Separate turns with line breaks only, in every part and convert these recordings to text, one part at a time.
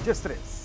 13.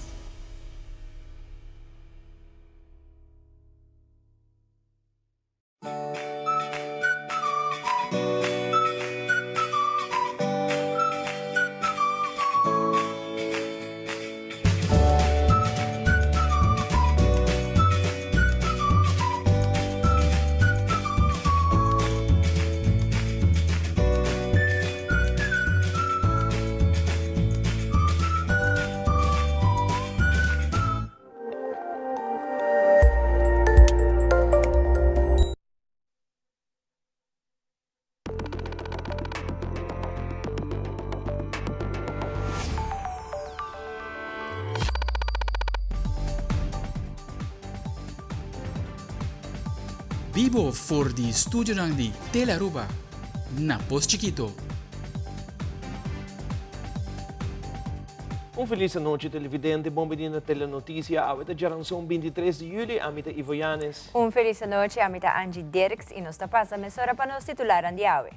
Bibo for di studionan di Telearuba na Pos Chikito.
Un felis anochi televidente, bon bini na Telenoticia. Awe ta djaranson 23 di juli, ami ta Ivo Yanes.
Un felis anochi, ami ta Angie Dirks y nos ta pasa mesora pa nos titularnan di awe.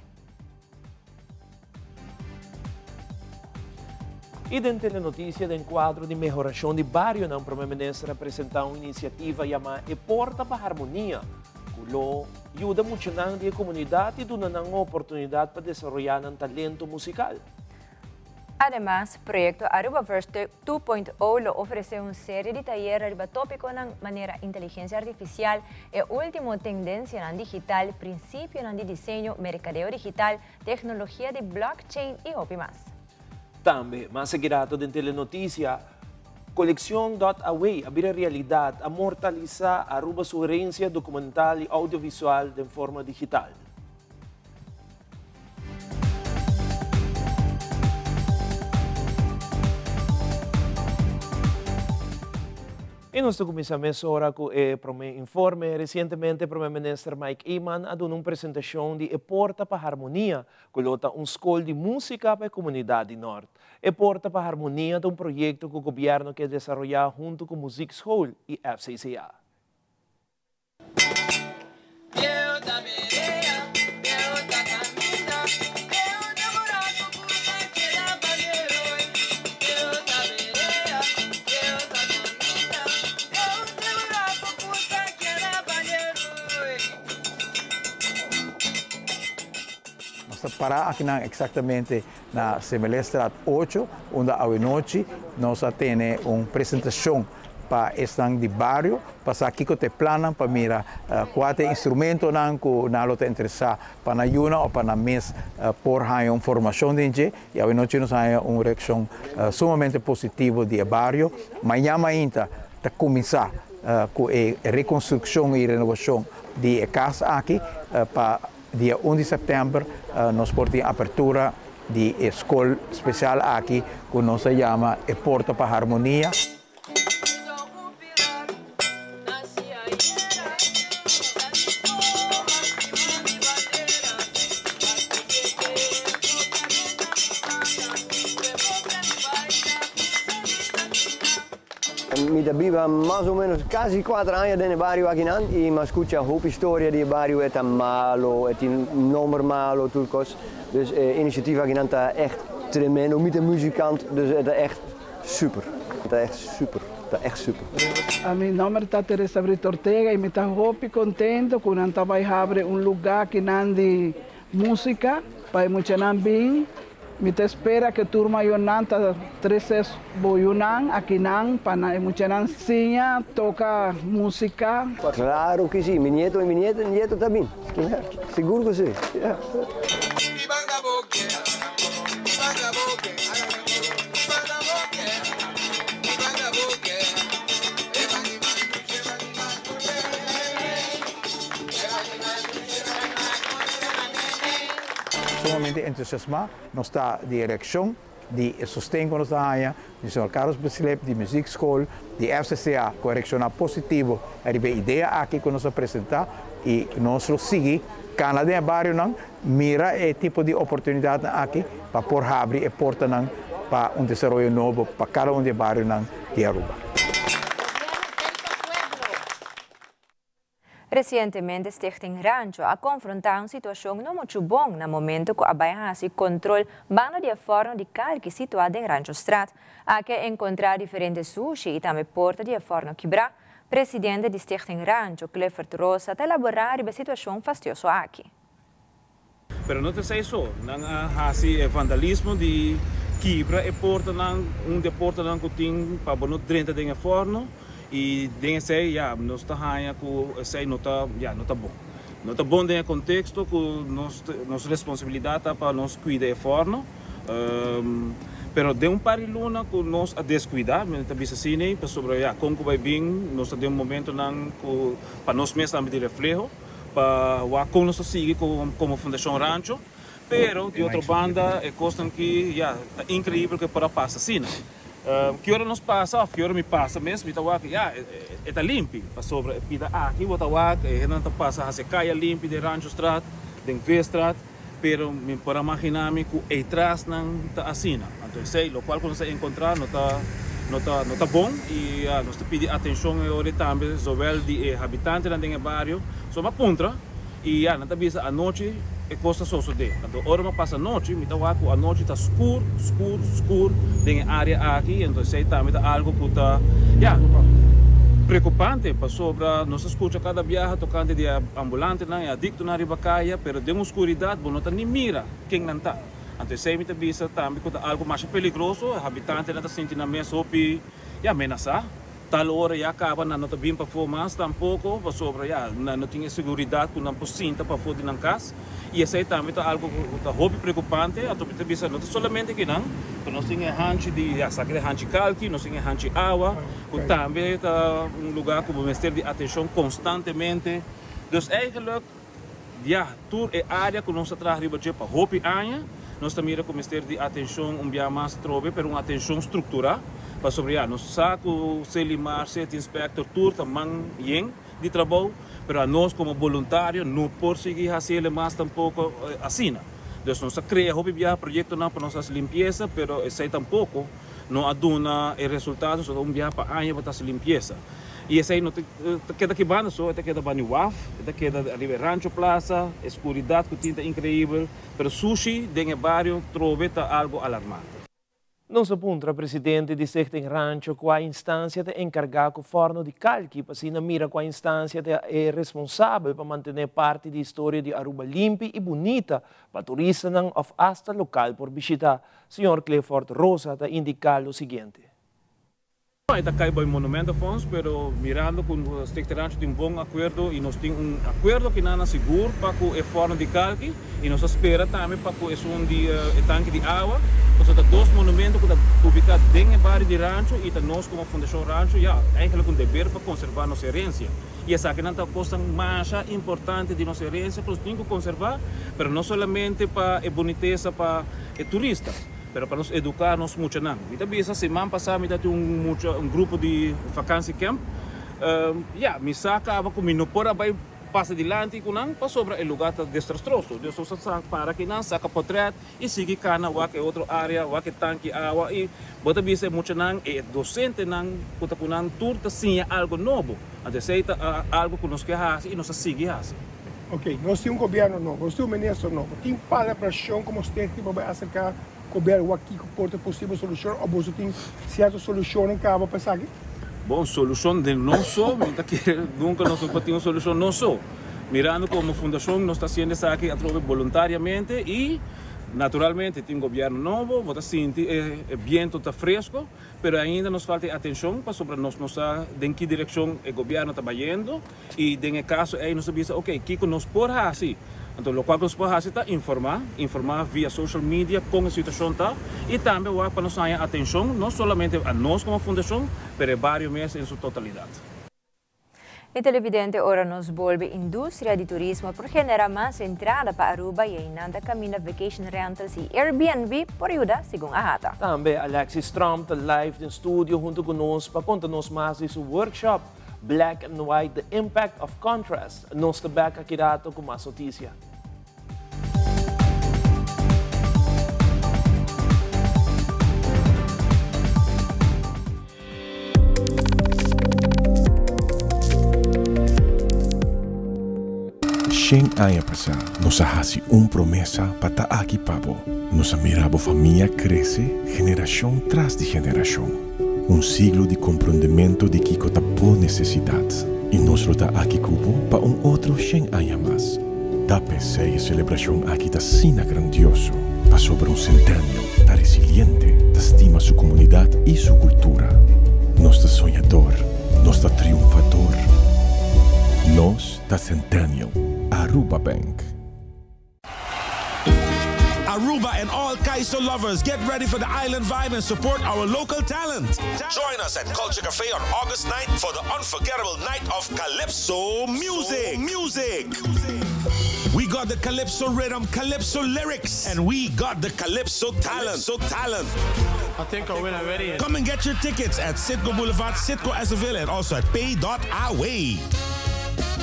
Y den Telenoticia, den cuadro di mehoracion di barionan, Prome Minister a presenta un iniciativa yama E Porta pa Harmonia, cu lo yuda muchanan di e comunidad y duna nan un oportunidad pa desaroya nan talento musical.
Ademas, proyecto Arubaverse 2.0 lo ofrece un serie di tayer riba topiconan manera inteligencia artificial, e ultimo tendencianan digital, principionan di diseño, mercadeo digital, tecnologia di blockchain y hopi mas.
Tambe, mas seguirato den Telenoticia, Coleccion dot Away a bira realidad, a mortalisa Aruba su herencia documental y audiovisual den forma digital. Y nos ta cuminsa mesora cu e prome informe. Recientemente Prome Minister Mike Eman a duna un presentacion di E Porta pa Harmonia, cu lo ta un scol di musica pa e comunidad di Noord. E Porta pa Harmonia ta un proyecto cu Gobierno kier desaroya hunto cu Muziekschool y FCCA.
Nos ta pará akinan eksaktamente na Semelestraat ocho, unda awenochi nos a tene un presentashon pa esnan di bario pa sa kiko ta e plannan pa mira kua ta e instrumentonan ku nan lo ta interesá pa nan yuna òf pa nan mes por haña un formashon den dje. I awenochi nos haña un reakshon sumamente positivo di e bario. Mañan mainta ta kuminsá ku e rekonstrukshon i renovashon di e kas aki pa dia un di sèptèmber nos por tin apertura di e skol spesial aki ku nos a yama E Porta pa Harmonia.
Mi ta biba mas o menos casi cuater aña den e bario akinan y mi a scucha hopi historia di e bario, e ta malo, e tin nomber malo, tur cos. Dus e iniciativa akinan ta echt tremendo. Mi ta muzikant, dus e ta echt super. E ta echt super, ta echt super.
Mi nomber ta Teresa Brito Ortega y mi ta hopi contento cu nan ta bay habri un lugar akinan di musica pa e muchanan bin. Mi ta spera cu tur mayornan ta trece boyonan akinan pa nan e muchanan siña toca musica.
Claro que si, mi nieto y mi nieta, nieto ta bin. Sigur cu si.
Sumamente entusiasmá nos ta di e reakshon, di e sosten ku nos ta haña di señor Carlos Bislip, di Muziekschool, di FCCA ku a reakshoná positivo riba e idea aki ku nos a presentá i nos lo sigui kana den e barionan, mira e tipo di oportunidatnan aki pa por habri e portanan pa un desaroyo nobo pa kada un di e barionan di Aruba.
Recientemente Stichting Rancho a confronta un situacion no mucho bon na momento cu a bay haci control banda di e forno di kalki situa den Ranchostraat. Aki a encontra diferente sushi y tambe porta di e forno kibra. Presidente di Stichting Rancho, Clifford Rosa, ta elabora riba e situacion fastioso aki.
Pero no ta esei so, nan a hasi e vandalismo di kibra e portanan, un di e portanan ku tin pa bo no drenta den e fòrno, i den esei ya nos ta haña ku esei no ta ya no ta bon. No ta bon den e konteksto ku nos nos responsabilidat ta pa nos kuida e fòrno, pero den un par di luna ku nos a deskuidá, mi ta bisa asina, pasobra ya kon ku bai bin nos ta den momentonan ku pa nos mes tambe di refleho. pa wak kon nos ta sigui komo Fundashon Rancho, pero di otro banda e kosnan ki ya ta inkreibel ku e por a pasa asina. Ki ora nos pasa òf ki ora mi pasa mes mi ta wak ya e ta limpi pasobra e pida aki bo ta wak e hendenan ta pasa hasi e kaya limpi den Ranchostraat, den Veestraat, pero mi por a magina mi ku eitrasnan ta asina. Anto esei lokual ku nos a enkontrá no ta no ta no ta bon i ya nos ta pidi atenshon e ora tambe zowel di e habitantenan den e bario. So mi a puntra i ya nan ta bisa anochi e kos ta sosodé. Anto ora mi a pasa anochi mi ta wak ku anochi ta skur skur skur den e área aki anto esei tambe ta algu ku ta ya preokupante pasobra nos ta skucha kada biaha tokante di e ambulantenan e adiktonan riba kaya pero den oskuridat bo no ta ni mira ken nan ta. Anto esei mi ta bisa tambe ku ta algu masha peligroso, e habitantenan ta sinti nan mes hopi, ya, menasá. Tal ora ya kaba nan no ta bin pafó mas tampoko, pasobra, ya, nan no tin e seguridat ku nan por sinta pafó di nan kas. I esei tambe ta algu ku ta hopi preokupante. Anto mi ta bisa no ta solamente kinan, pero nos tin e hanchi di, ya, sa keda e hanchi kalki, nos tin e hanchi awa, ku tambe ta un lugá ku bo mester di atenshon konstantemente. Dus eigenlijk. Ya, tur e área ku nos a traha riba dje pa hopi aña, nos ta mira ku mester di atenshon un bia mas trobe, pero un atenshon strukturá, pasobra ya, nos sa ku Selimar, City Inspector, tur ta man yen di trabou, pero anos komo boluntario no por sigui hasi el mas tampoko asina. Dus nos a krea hopi bia proyektonan pa nos hasi limpiesa, pero esei tampoko no a duna e resultado, so ta un bia pa aña bo ta hasi limpiesa. I esei no ta keda aki banda so, e ta keda banda di waf, e ta keda ariba e Rancho Plaza, e skuridat ku tin ta inkreibel, pero sushi den e bario trobe ta algu alarmante.
Nos a puntra presidente di Stichting Rancho kua instansia ta enkargá ku fòrno di kalki pa asina mira kua instansia ta e responsabel pa mantené parti di historia di Aruba limpi i bunita pa turistanan òf asta lokal por bishitá. Señor Clifford Rosa ta indiká lo siguiente.
E ta kai bai Monumentenfonds, pero mirando ku Stichting Rancho tin bon akuerdo i nos tin un akuerdo kinan sigur pa ku e fòrno di kalki i nos ta spera tambe pa ku esun di e tanki di awa, pasobra ta dos monumento ku ta ubiká den e bario di Rancho i ta nos komo Fundashon Rancho ya eigenlik un deber pa konservá nos herensia i esakinan ta kosnan masha importante di nos herensia ku nos tin ku konservá, pero no solamente pa e bunitesa pa e turista. Pero pa nos educa nos muchanan. Mi ta bisa siman pasa mi ta tin un mucha un grupo di vakantie camp. Ya, mi sa caba cu mi no por a bay pasa dilanti cu nan pasobra e lugar ta destrastroso. Dus nos a para akinan, saca potret y sigui cana wak e otro area, wak e tanki awa y bo ta bisa e muchanan y e docentenan cu ta cu nan tur ta siña algo nobo. Anto esey ta algo cu nos ke haci y nos ta sigui haci.
Ok, nos tin un gobierno nobo, nos tin un minister nobo. Tin palabracion como stichting pa bay acerca gobierno wak kico por ta posibel solucion of boso tin cierto solucionnan caba pa esaki?
Bon, solucion den nos so, mi ta kere nunca nos no por tin un solucion nos so. Mirando como fundacion nos ta haciendo esaki atrobe boluntariamente y naturalmente tin gobierno nobo, bo ta sinti e biento ta fresco. Pero ainda nos falta e atencion pasobra nos no sa den ki direccion e gobierno ta bayendo y den e caso ey nos ta bisa ok kico nos por haci. Anto locual cu nos por haci ta informa, informa via social media con e situacion ta y tambe wak pa nos haya atencion no solamente a nos como fundacion pero e bario mes en su totalidad.
E televidente ora nos bolbe industria di turismo por genera mas entrada pa Aruba y einan ta caminda vacation rentals y Airbnb por yuda, segun AHATA.
Tambe Alexis Tromp ta live den studio hunto cu nos pa conta nos mas di su workshop Black and White, The Impact of Contrast. Nos ta bek aki rato cu mas noticia.
Shen aña pasá nos a hasi un promesa pa ta aki pa bo. Nos a mira bo famia krese generashon tras di generashon. Un siglo di komprondementu di kiko ta bo nesesidat. I nos lo ta aki ku bo pa un otro shen aña mas. Ta p'esei e selebrashon aki ta asina grandioso, pasobra un Centennial ta resiliente, ta stima su komunidat i su kultura. Nos ta soñador, nos ta triunfador. Nos ta Centennial. Aruba Bank.
Aruba and all Kaiso lovers, get ready for the island vibe and support our local talent. Join us at Culture Cafe on August 9th for the unforgettable night of Calypso music. Music. We got the Calypso rhythm, Calypso lyrics, and we got the Calypso talent. So talent.
I think I win already.
Come and get your tickets at Citgo Boulevard, Citgo Azaville, and also at pay.away.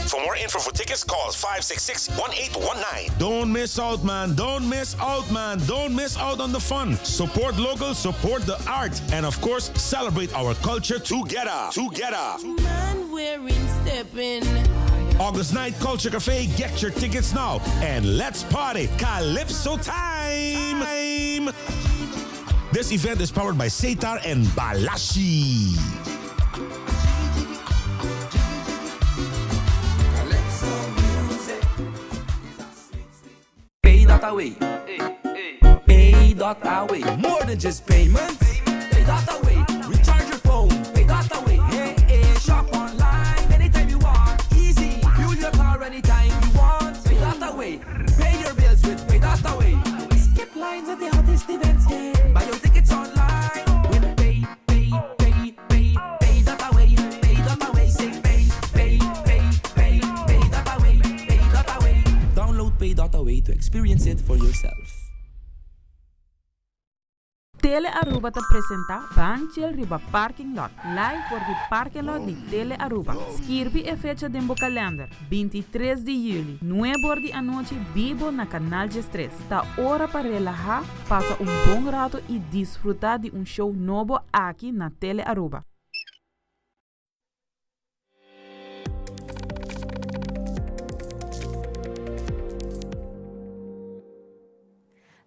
For more info for tickets, call 566-1819. Don't miss out, man. Don't miss out, man. Don't miss out on the fun. Support local, support the art, and of course, celebrate our culture together. Together.
Man wearing stepping.
August 9th, Culture Cafe. Get your tickets now. And let's party. Calypso time. This event is powered by Setar and Balashi.
Pay dot away. Pay dot away. More than just payments. Pay dot away. Recharge your phone. Pay dot away. Hey, hey, shop online anytime you want. Easy. Fuel your car anytime you want. Pay dot away. Pay your bills with Pay dot away. Skip lines at the hottest events. Yeah. Buy your tickets online with Pay, Pay, Pay, Pay, Pay dot away. Pay dot away. Say pay, pay, pay, pay, pay dot away. Pay dot away. Download Pay dot away to experience it for yourself.
Tele Aruba ta presenta Ban Chill riba Parking Lot, live for di parking lot di Tele Aruba. Skirbi e fecha den bo kalender, 23 di juli, 9 or di anochi bibo na Canal 13. Ta ora pa relaha, pasa un bon rato y disfruta di un show nobo aki na Tele Aruba.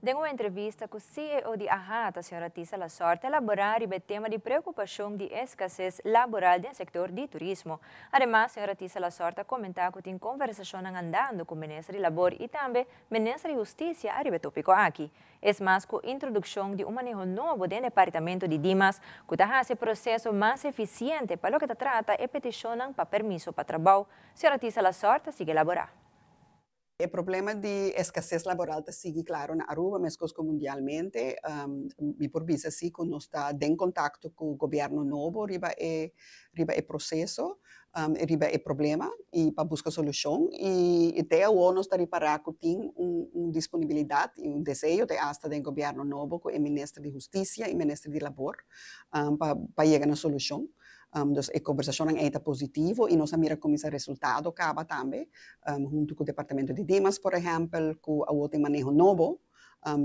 Den un entrevista ku CEO di AHATA, señora Tisa Lasorte, a elaborá riba e tema di preokupashon di eskases laboral den sektor di turismo. Ademas, señora Tisa Lasorte a komentá ku tin konversashonnan andando ku Minister di Labor i tambe Minister di Hustisia ariba e tópiko aki. Es mas ku introdukshon di un maneho nobo den departamento di Dimas ku ta hasi e proseso mas efisiente pa loke ta trata e petishonnan pa permiso pa trabou, señora Tisa Lasorte a sigui elaborá.
E problema di escases laboral ta sigui claro na Aruba mescos cu mundialmente. Mi por bisa si cu nos ta den contacto cu gobierno nobo riba e riba e proceso, riba e problema y pa busca solucion y te awo nos ta ripara cu tin un un disponibilidad y un deseo te hasta den gobierno nobo cu e minister di husticia y minister di labor pa pa yega na solucion. Dus e conversacionnan ey ta positivo y nos a mira cuminsa resultado caba tambe hunto cu departamento di Dimas por ehempel cu awo tin maneho nobo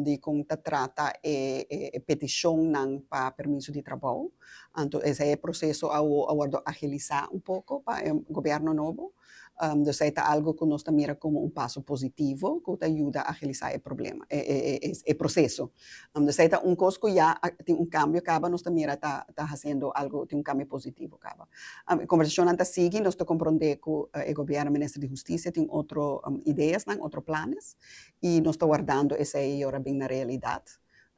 di con ta trata e e peticionnan pa permiso di trabou. Anto esey e proceso awo a wordo agilisa un poco pa e gobierno nobo. Dus esey ta algo cu nos ta mira como un paso positivo cu ta yuda agilisa e problema, e proceso. Dus esey ta un cos cu ya tin un cambio caba, nos ta mira ta ta haciendo algo, tin un cambio positivo caba. E conversacionnan ta sigui, nos ta compronde cu e gobierno, Minister di Husticia tin otro ideasnan, otro planes y nos ta wardando esey y ora bin na realidad.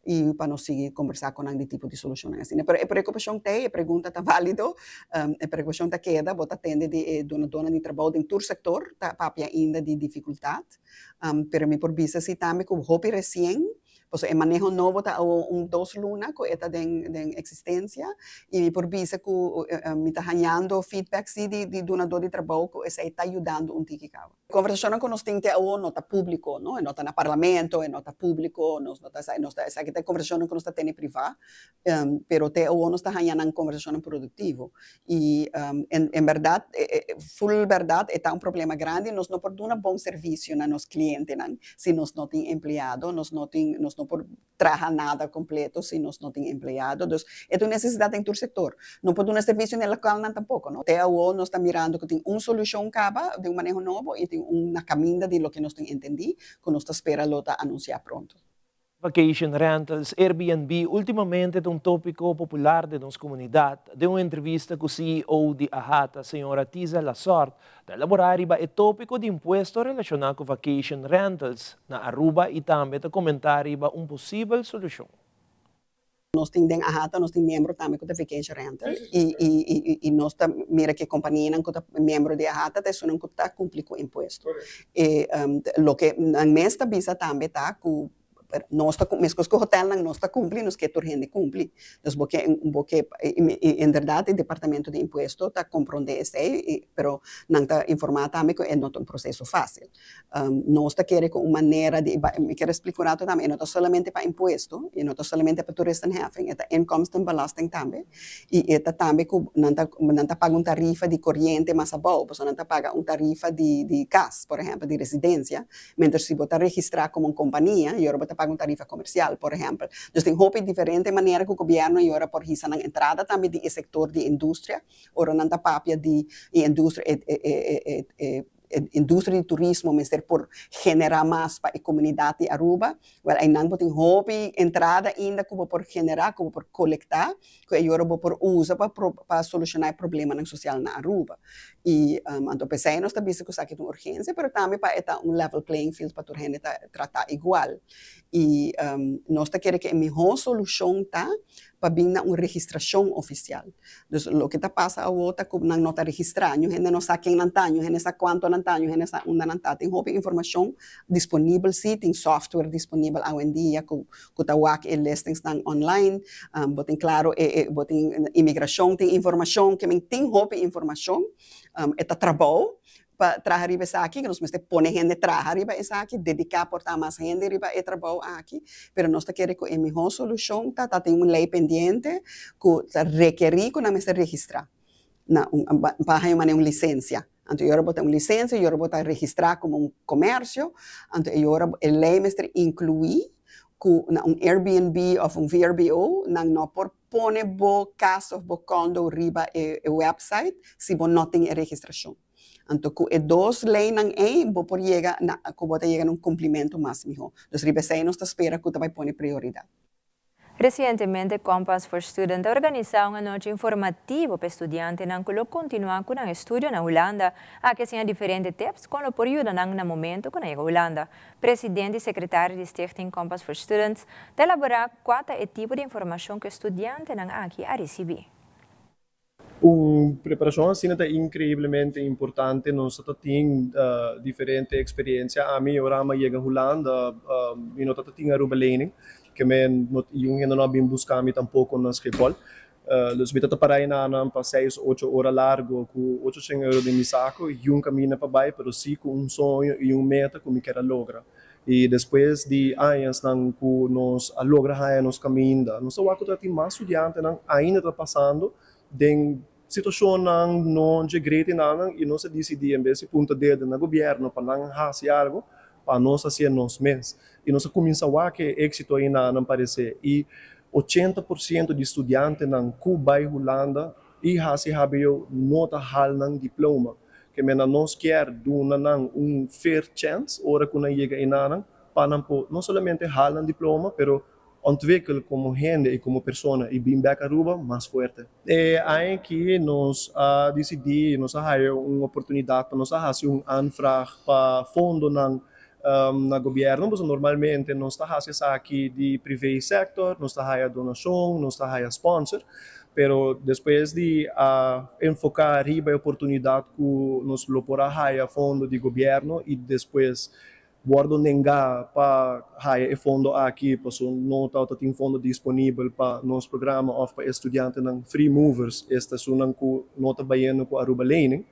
I pa nos sigui kombersá ku nan di tipo di solushonnan asina. Pero e preokupashon t'ei, e pregunta ta válido, e preokupashon ta keda, bo ta tende di e dunadónan di trabou den tur sektor ta papia ainda di difikultat, pero mi por bisa si tambe ku hopi resien, pasobra e maneho nobo ta awo un dos luna ku e ta den den eksistensia i mi por bisa ku mi ta hañando feedback si di di dunadó di trabou ku esei ta yudando un tiki kaba. Conversacionnan cu nos tin te awor no ta publico, no, e no ta na Parlamento, e no ta publico, nos no ta sa, nos ta, esaki ta conversacionnan cu nos ta tene priva, pero te awor nos ta haña nan conversacionnan productivo. Y en en berdad, full berdad e ta un problema grandi, nos no por duna bon servicio na nos clientenan si nos no tin empleado, nos no tin, nos Nos no por traha nada completo si nos no tin empleado. Dus e ta un necesidad den tur sector. No por duna servicio n'e localnan tampoco, no. Te awo nos ta mirando cu tin un solucion caba den un maneho nobo y tin un na caminda di loke nos tin entendi cu nos ta spera lo ta anuncia pronto.
Vacation rentals, Airbnb, ultimamente ta un topico popular den nos comunidad. Den un entrevista cu CEO di AHATA, señora Tiza Lasort, ta elabora riba e topico di impuesto relaciona cu vacation rentals na Aruba y tambe ta comenta riba un posibel solucion.
Nos tin den AHATA nos tin miembro tambe cu ta vacation rental y y y nos ta mira cu e companianan cu ta miembro di AHATA ta esunnan cu ta cumpli cu impuesto. E loke nan mes ta bisa tambe ta cu Nos ta meskos ku hotelnan nos ta kumpli, nos ke tur hende kumpli. Dus bo ke bo ke i inderdat e departamento di impuesto ta komprondé esei, pero nan ta informá tambe ku e no ta un proseso fásil. Nos ta kere ku un manera di mi kier splika un ratu tambe, e no ta solamente pa impuesto, e no ta solamente pa toeristenheffing, e ta inkomstenbelasting tambe i e ta tambe ku nan ta nan ta paga un tarifa di koriente mas abou, pasobra nan ta paga un tarifa di di kas, por ehèmpel di residensia, Mientras si bo ta registrá komo un kompania, y ora bo ta paga un tarifa komersial, por ehèmpel. Dus tin hopi diferente manera ku gobièrnu y ora por hisa nan entrada tambe di e sektor di industria, ora nan ta papia di e industria, e e e e industria di turismo mester por generá mas pa e komunidat di Aruba, wèl einan bo tin hopi entrada ainda ku bo por generá, ku bo por kolektá, ku e yora bo por usa pa pa solushoná e problemanan sosial na Aruba. I anto p'esei nos ta bisa ku esaki ta un urgensia, pero tambe pa e ta un level playing field pa tur hende ta tratá igual. I nos ta kere ku e mihó solushon ta pa bin na un registrashon ofisial. Dus loke ta pasa awor ta ku nan no ta registrá, niun hende no sa ken nan ta, niun hende sa kuantu nan ta, niun hende sa unda nan ta. Tin hopi informashon disponibel si, tin software disponibel awendia ku ku ta wak e listingsnan online, bo tin klaro e e bo tin imigrashon tin informashon, ke men tin hopi informashon, e ta trabou pa traha riba esaki, nos mester pone hende traha riba esaki, dediká por ta mas hende riba e trabou aki, pero nos ta kere ku e mihó solushon ta ta tin un lei pendiente ku ta rekerí ku nan mester registrá na un pa haña manera un lisensia. Anto e ora bo ta un lisensia, e ora bo ta registrá komo un komersio, anto e ora e lei mester inkluí ku na un Airbnb òf un VRBO nan no por pone bo kas òf bo kondo riba e wèpsait si bo no tin e registrashon. Anto ku e dos leinan ei bo por yega na ku bo ta yega na un kumplimentu mas mihó. Dus riba esei nos ta spera ku ta bai pone prioridat.
Resientemente Compass for Student a organisá un anochi informativo pa e studiantenan ku lo kontinuá ku nan estudio na Hulanda. Aki a siña diferente tips kon lo por yuda nan na momento ku nan yega Hulanda. Presidente i sekretario di Stichting Compass for Students ta elaborá kua ta e tipo di informashon ku e studiantenan aki a risibí.
Un preparacion asina ta increiblemente importante, nos ta tin diferente experiencia, ami ora ami a yega Hulanda mi no ta tin Aruba lening, ke men no y un hende no a bin busca mi tampoco na Schiphol, dus mi ta ta para enanan pa seis ocho ora largo cu ocho shen euro den mi saco y un camina pa bay pero si cu un soño y un meta cu mi kier a logra. Y despues di añasnan cu nos a logra haya nos caminda, nos ta wak cu ta tin mas studiantenan ainda ta pasando den situacionnan no dje great enanan y nos a dicidi en bes di punta dedo na gobierno pa nan haci algo, pa nos hacié nos mes. Y nos a cuminsa wak e exito enanan parece y 80% di studiantenan cu bay Hulanda y haci hbo no ta hal nan diploma. Ke mena nos kier duna nan un fair chance ora ku nan yega enanan pa nan por no solamente hal nan diploma pero ontwikkel komo hende i komo persona i bin bek Aruba mas fuerte. E aña aki nos a disidí, nos a haya un oportunidat pa nos a hasi un aanvraag pa fondonan na gobièrnu pasobra normalmente nos ta hasi esaki di privé sector, nos ta haya donashon, nos ta haya sponsor, pero despues di a enfoká riba e oportunidat ku nos lo por a haya fondo di gobièrnu i despues wòrdu nengá pa haya e fondo aki pasobra no tabata tin fondo disponibel pa nos programa òf pa e studiantenan free movers, esta esunnan ku no ta bayendo ku Aruba Lening.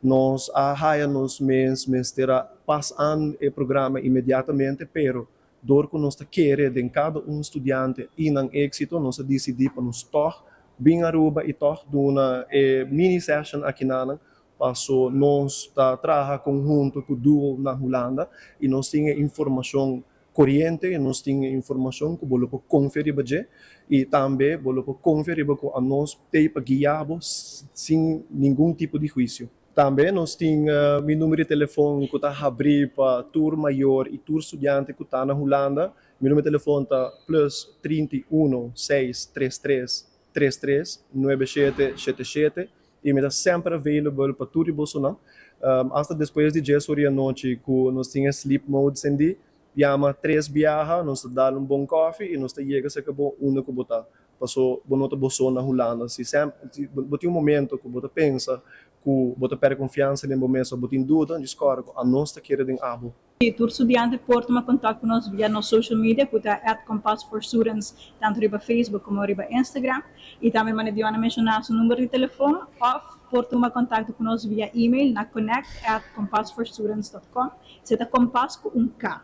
Nos a haya nos mes mester a pas an e programa inmediatamente, pero dor ku nos ta kere den kada un studiante i nan éksito, nos a disidí pa nos tòg bin Aruba i tòg duna e mini session akinanan, paso nos ta traha konhunto ku duo na Hulanda i nos tin e informashon. Koriente, nos tin informashon ku bo lo por konfia riba dje i tambe bo lo por konfia riba ku anos t'ei pa guia bo sin ningun tipo di huisio. Tambe nos tin mi numero di telefon ku ta habrí pa tur mayor i tur studiante ku ta na Hulanda. Mi numero di telefon ta plus 31 6 33 33 97 77 i mi ta semper available pa tur di bosonan. Asta despues di 10 or di anochi ku nos tin e sleep mode sendí, yama tres biaha, nos ta dal un bon kòfi i nos ta yega serka bo unda ku bo ta. Paso bo no ta bo so na Hulanda. Si bo tin un momento ku bo ta pensa ku bo ta pèrdè konfiansa den bo mes òf bo tin duda, djis kòrda ku anos ta kere den abo.
Tur studiante por tuma kontak ku nos via nos social media ku ta @compassforstudents tantu riba Facebook komo riba Instagram i tambe manera Dion a menshoná su number di telefon òf por tuma kontakto ku nos via email na connect@compassforstudents.com esei ta kompas ku un K.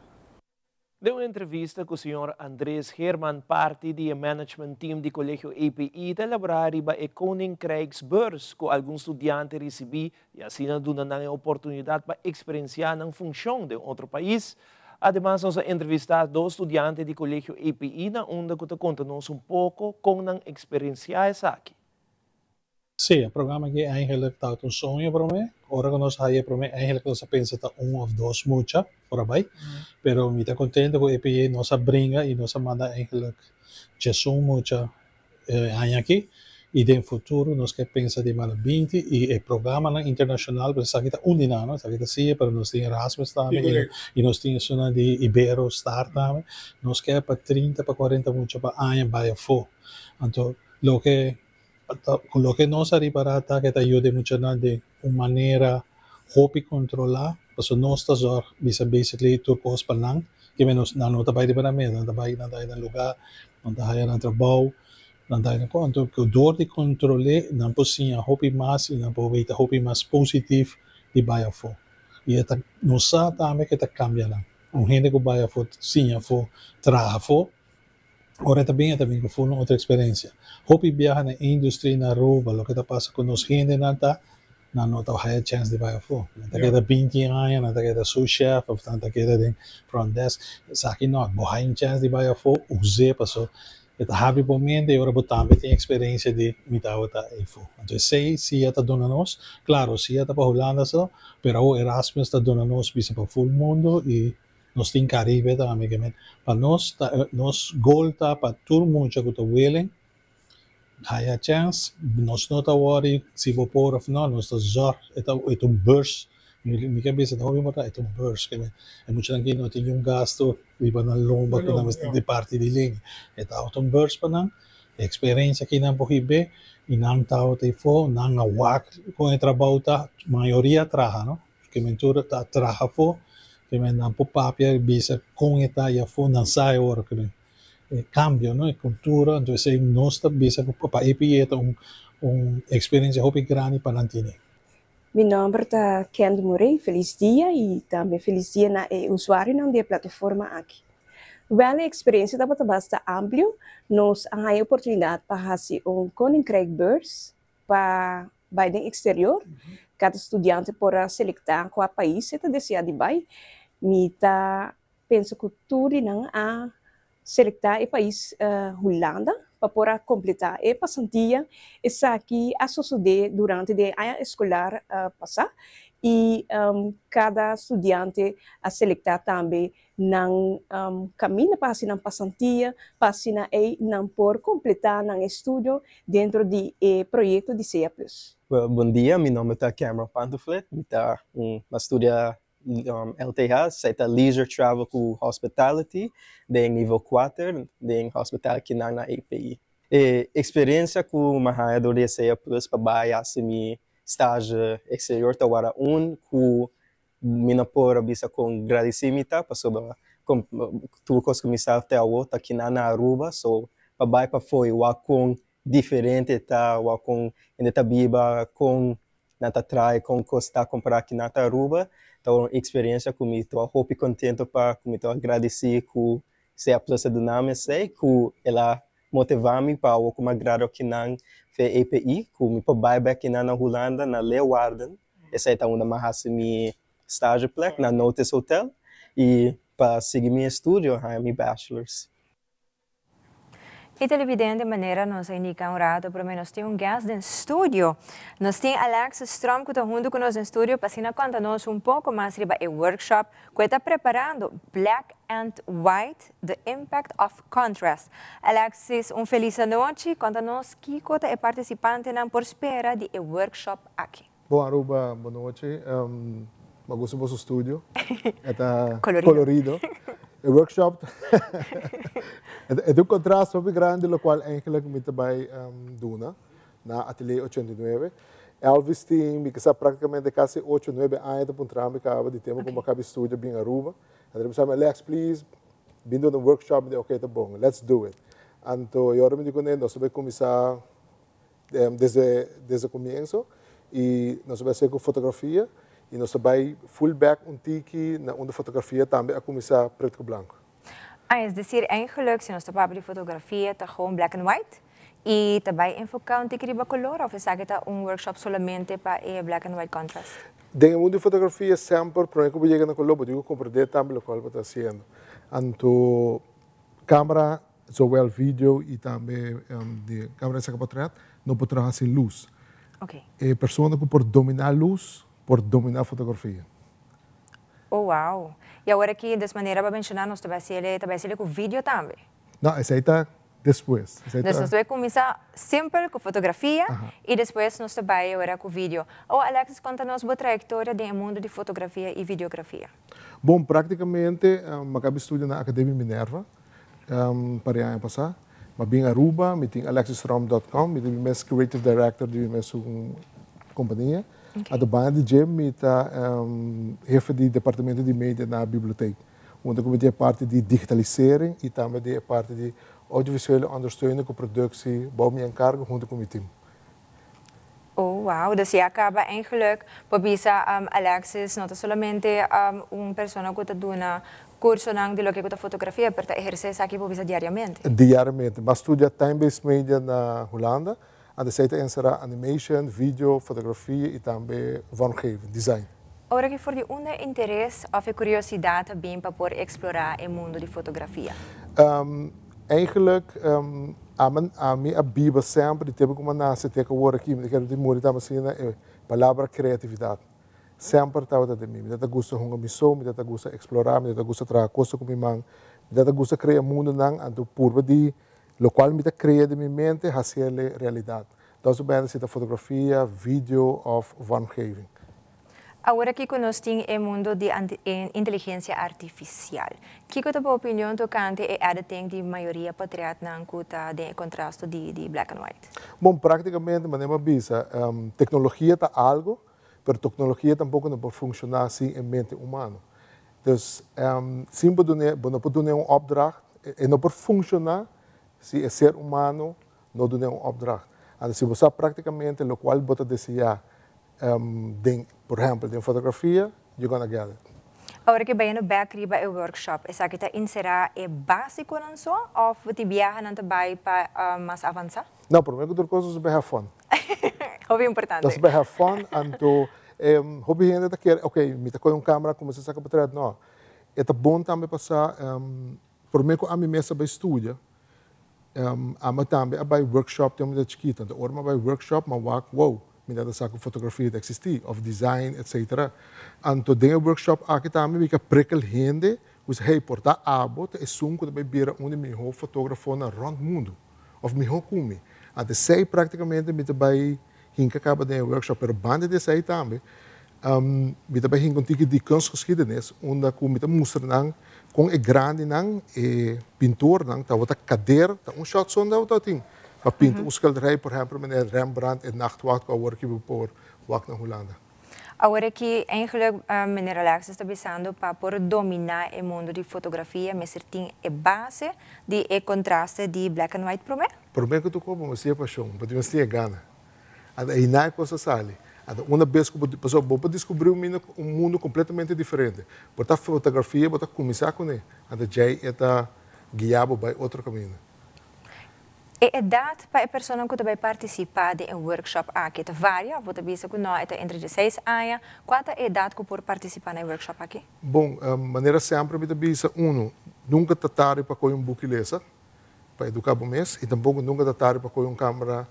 Den un entrevista ku señor Andres Geerman parti di e management team di Kolegio EPI ta elaborá riba e Koninkrijksbeurs ku algun studiante risibí i asina duna nan e oportunidat pa eksperensiá nan funshon den otro pais. Ademas nos a entrevistá dos studiante di Kolegio EPI na unda ku ta konta nos un poko kon nan eksperensiá esaki.
Sí, e programa aki eigenlijk ta un soño promé. Ora ku nos haya e promé eigenlijk nos a pensa ta un òf dos mucha por a bai. Pero mi ta kontento ku EPI nos a bringa i nos a manda eigenlijk 11 mucha e aña aki i den futuro nos ke pensa di manda 20 i e programanan internashonal, pues esaki ta un di nan, no? Esaki ta siye, pero nos tin Erasmus tambe i nos tin esunnan di Ibero Star tambe. Nos ke pa 30 pa 40 mucha pa aña bai afó. Anto loke ku loke nos a ripará ta ke ta yuda e muchanan den un manera hopi kontrolá, pasobra nos ta zòrg bisa basically tur kos pa nan, ke menos nan no ta bai riba nan mes, nan ta bai nan ta haya nan lugá, nan ta haya nan trabou, nan ta haya nan kos. Anto ku dor di kontrol'é nan por siña hopi mas i nan por weta hopi mas positif di bai afó. I e ta nos sa tambe ke ta kambia nan. Un hende ku bai afó siña afó, traha afó, Ora e ta bin, e ta bin ku ful un otro eksperensia. Hopi biaha na industria na Aruba, loke ta pasa ku nos hendenan ta, nan no ta haya chèns di bai afó. Nan ta keda 20 aña, nan ta keda sous chef òf nan ta keda den front desk. Esaki nò, bo haya un chèns di bai afó, us'é paso e ta habri bo mente i ora bo tambe tin eksperensia di mi tabata eifó. Anto esei sia ta duna nos, klaro sia ta pa Hulanda so, pero awor Erasmus ta duna nos bisa pa ful mundu i Nos tin Caribe tambe ke men pa nos ta nos goal ta pa tur mucha ku ta willing haya chèns nos no ta wòri si bo por òf no nos ta zòrg e ta e ta un beurs mi ke bisa ta hopi importante e ta un beurs ke men e muchanan aki no tin niun gasto riba nan lomba ku nan mester di parti di link e ta un beurs pa nan e eksperensia ki nan por hib'é i nan tabata afó nan a wak kon e trabou ta mayoria a traha no. Ke men tur ta traha afó, ke men nan por papia i bisa kon e ta i afó, nan sa e ora ke men e kambio no, e kultura, anto esei nos ta bisa ku pa EPI ta un un eksperensia hopi grandi pa nan tene.
Mi nòmber ta Candy Murray, felis dia i tambe felis dia na e usuarionan di e plataforma aki. Wèl e eksperensia tabata basta amplio, nos a haña oportunidat pa hasi un Koninkrijkbeurs pa bai den exterior. Cada studiante por a selecta cua pais e ta desea di bai. Mi ta pensa cu tur di nan a selecta e pais Hulanda pa por a completa e pasantia. Esaki a sosode durante di e aña escolar pasa y cada studiante a selecta tambe nan kaminda pa hasi nan pasantia, pa asina ei nan por kompletá nan estudio dentro di e proyekto di sea Plus.
Bon dia, mi nomber ta Cameron Pantoflet, mi ta un a studia LTH, esei ta Leisure Travel ku Hospitality den nivel kuater den Hospitality kinan na EPI. E eksperensia ku mi a haña dor di e sea Plus pa bai hasi mi stage eksterior ta wara un ku Mi no por a bisa kon gradisí mi ta pasobra kon tur kos ku mi sa te awor ta kinan na Aruba so pa bai pafó i wak kon diferente ta wak kon hende ta biba kon nan ta traha kon kos ta kompará kinan ta Aruba ta un eksperensia ku mi ta hopi kontento pa ku mi ta gradisí ku sea Plus a duna mi esei ku el a motivá mi pa awor ku mi a grado kinan fe EPI ku mi por bai bek kinan na Hulanda na Leeuwarden. Esei ta unda mi a hasi mi stage plek na Notice Hotel i Pa sigui mi estudio haña mi bachelors.
Y televidente, manera nos a indica un rato prome, nos tin un guest den studio. Nos tin Alexis Strom cu ta hunto cu nos den studio pa asina conta nos un poco mas riba e workshop cu e ta preparando, Black and White, The Impact of Contrast. Alexis, un feliz anochi. Conta nos kico ta e participantenan por spera di e workshop aki.
Bon Aruba, bon nochi. Mi gusta boso studio. E ta colorido. E workshop e ta un contraste hopi grandi locual eigenlijk mi ta bay duna na Atelier 89. Elvis tin mi kisa practicamente casi ocho, nuebe aña ta puntra mi caba di tempo cu mi a caba studia bin Aruba. Anto mi bisa mi Alex please bin duna un workshop mi di ok ta bon let's do it. Anto e ora mi di cune nos ta bay cuminsa Desde desde comienzo y nos a bay hacer cu fotografia y nos a bay full back un tiki na unda fotografia tambe a cuminsa preto cu blanco.
Ah, es decir, eigenlijk si nos ta papia di fotografia ta gewoon black and white y ta bay enfoca un tiki riba color of esaki ta un workshop solamente pa e black and white contrast?
Den e mundo di fotografia semper prome cu bo yega na color bo tin cu comprende tambe locual bo ta haciendo. Anto camera Zowel video y tambe di camera di saca portret no por traha sin luz. E persona cu por domina luz por domina fotografia.
Oh wow. Y awor aki des manera bo a menciona nos ta bay haciele ta bay haciele cu video tambe.
No, esey ta despues. Esey
ta. Dus nos ta bay cuminsa simpel cu fotografia y despues nos ta bay awor cu video. Oh Alexis conta nos bo trayectoria den e mundo di fotografia y videografia.
Bon practicamente mi a caba studia na Academia Minerva. Par di aña pasá. Mi a bin Aruba, mi tin alexisrom.com, mi ta mi mes creative director di mi mesun kompania. Anto banda di dje mi ta hefe di departamento di media na bibliotek, unda ku mi tin e parti di digitalisering i tambe di e parti di audiovisuele ondersteuning ku productie bou mi enkargo huntu ku mi team.
Oh wow, dus ya caba eigenlijk por bisa Alexis no ta solamente un persona cu ta duna cursonan di loke cu ta fotografia, pero ta eherce esaki por bisa diariamente.
Diariamente. Mi a studia Time Based Media na Hulanda, anto esey ta encera animation, video, fotografia y tambe vormgeving, design.
Ora ki for di unda e interes of e curiosidad ta bin pa por explora e mundo di fotografia?
Eigenlijk ami a biba semper di tempu ku mi a nase te ku awor aki, mi ta kere di muri tambe asina, e palabra kreatividat semper tabata den mi. Mi ta gusta hunga mi so, mi ta gusta eksplorá, mi ta gusta traha kosa ku mi man, mi ta gusta krea mundonan, anto purba di lokual mi ta krea den mi mente hasiel realidat. Dòs bende si ta fotografia, video òf vormgeving.
Awor aki ku nos tin e mundo di inteligensia artifisial, kiko ta bo opinion tokante e editing di mayoria potretnan ku ta den e kontrasto di di black and white?
Bon, praktikamente manera mi a bisa, teknologia ta algo, pero teknologia tampoko no por funshoná sin e mente humano. Dus, sin bo dun'é, bo no por dun'é un opdracht, e no por funshoná si e ser humano no dun'é un opdracht. Anto si bo sa praktikamente lokual bo ta deseá den, por ehempel, den fotografia, you're gonna get it.
Awor ke bayendo bek riba e workshop, esaki ta enserá e básikonan so òf tin biahanan ta bai pa mas avansá?
No, promé ku tur kos nos ta bai have fun.
Hopi importante.
Nos ta bai have fun, anto hopi hende ta kere, ok, mi ta kohe un kamera kuminsá saka portret. No, e ta bon tambe pa sa, promé ku ami mes a bai studia, Ami tambe a bai workshop tempu mi ta chikito. Anto ora mi a bai workshop mi a wak, wow, mi tabata sa ku fotografia ta eksistí òf design etsetera. Anto den e workshop aki tambe mi ka prikkel hende ku bisa, hey, por ta abo ta esun ku ta bai bira un di mihó fotógrafonan rònt mundu òf mihó ku mi. Anto esei praktikamente mi ta bai hinka kaba den e workshop. Pero banda di esei tambe Mi ta bai hinka un tiki di kunstgeschiedenis unda ku mi ta mustra nan kon e grandinan, e pintornan tabata kader, ta un shot so nan tabata tin pa pinta un skilderij, por ehempel meneer Rembrandt e Nachtwacht ku awor aki bo por wak na Hulanda.
Awor aki eigenlijk meneer Alexis ta bisando pa por domina e mundo di fotografia mester tin e base di e contraste di black and white prome?
Prome ku tur kos bo mester tin e pashon, bo mester tin e gana. Anto einan e kos a sali. Anto una bes ku bo, pasobra bo por diskubrí un mina, un mundu kompletamente diferente. Bo ta fotografia, bo ta kuminsá kuné, anto djei e ta guia bo bai otro kaminda.
E edat pa e personanan ku ta bai partisipá den e workshop aki ta varia òf bo ta bisa ku nò e ta entre dieseis aña? Kua ta e edat ku por partisipá na e workshop aki?
Bon, manera semper mi ta bisa, unu, nunka ta tardi pa kohe un buki lesa pa eduká bo mes i tampoko nunka ta tardi pa kohe un kamera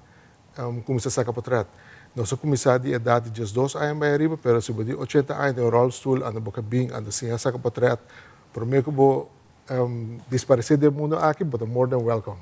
kuminsá saka potrèt. Nos a kuminsá di edat di diesdos aña bai ariba, pero si bo di ochenta aña den un ròlstul anda bo ka bin anda siña saka potrèt promé ku bo Disparesé den mundo aki, bo ta more than welcome.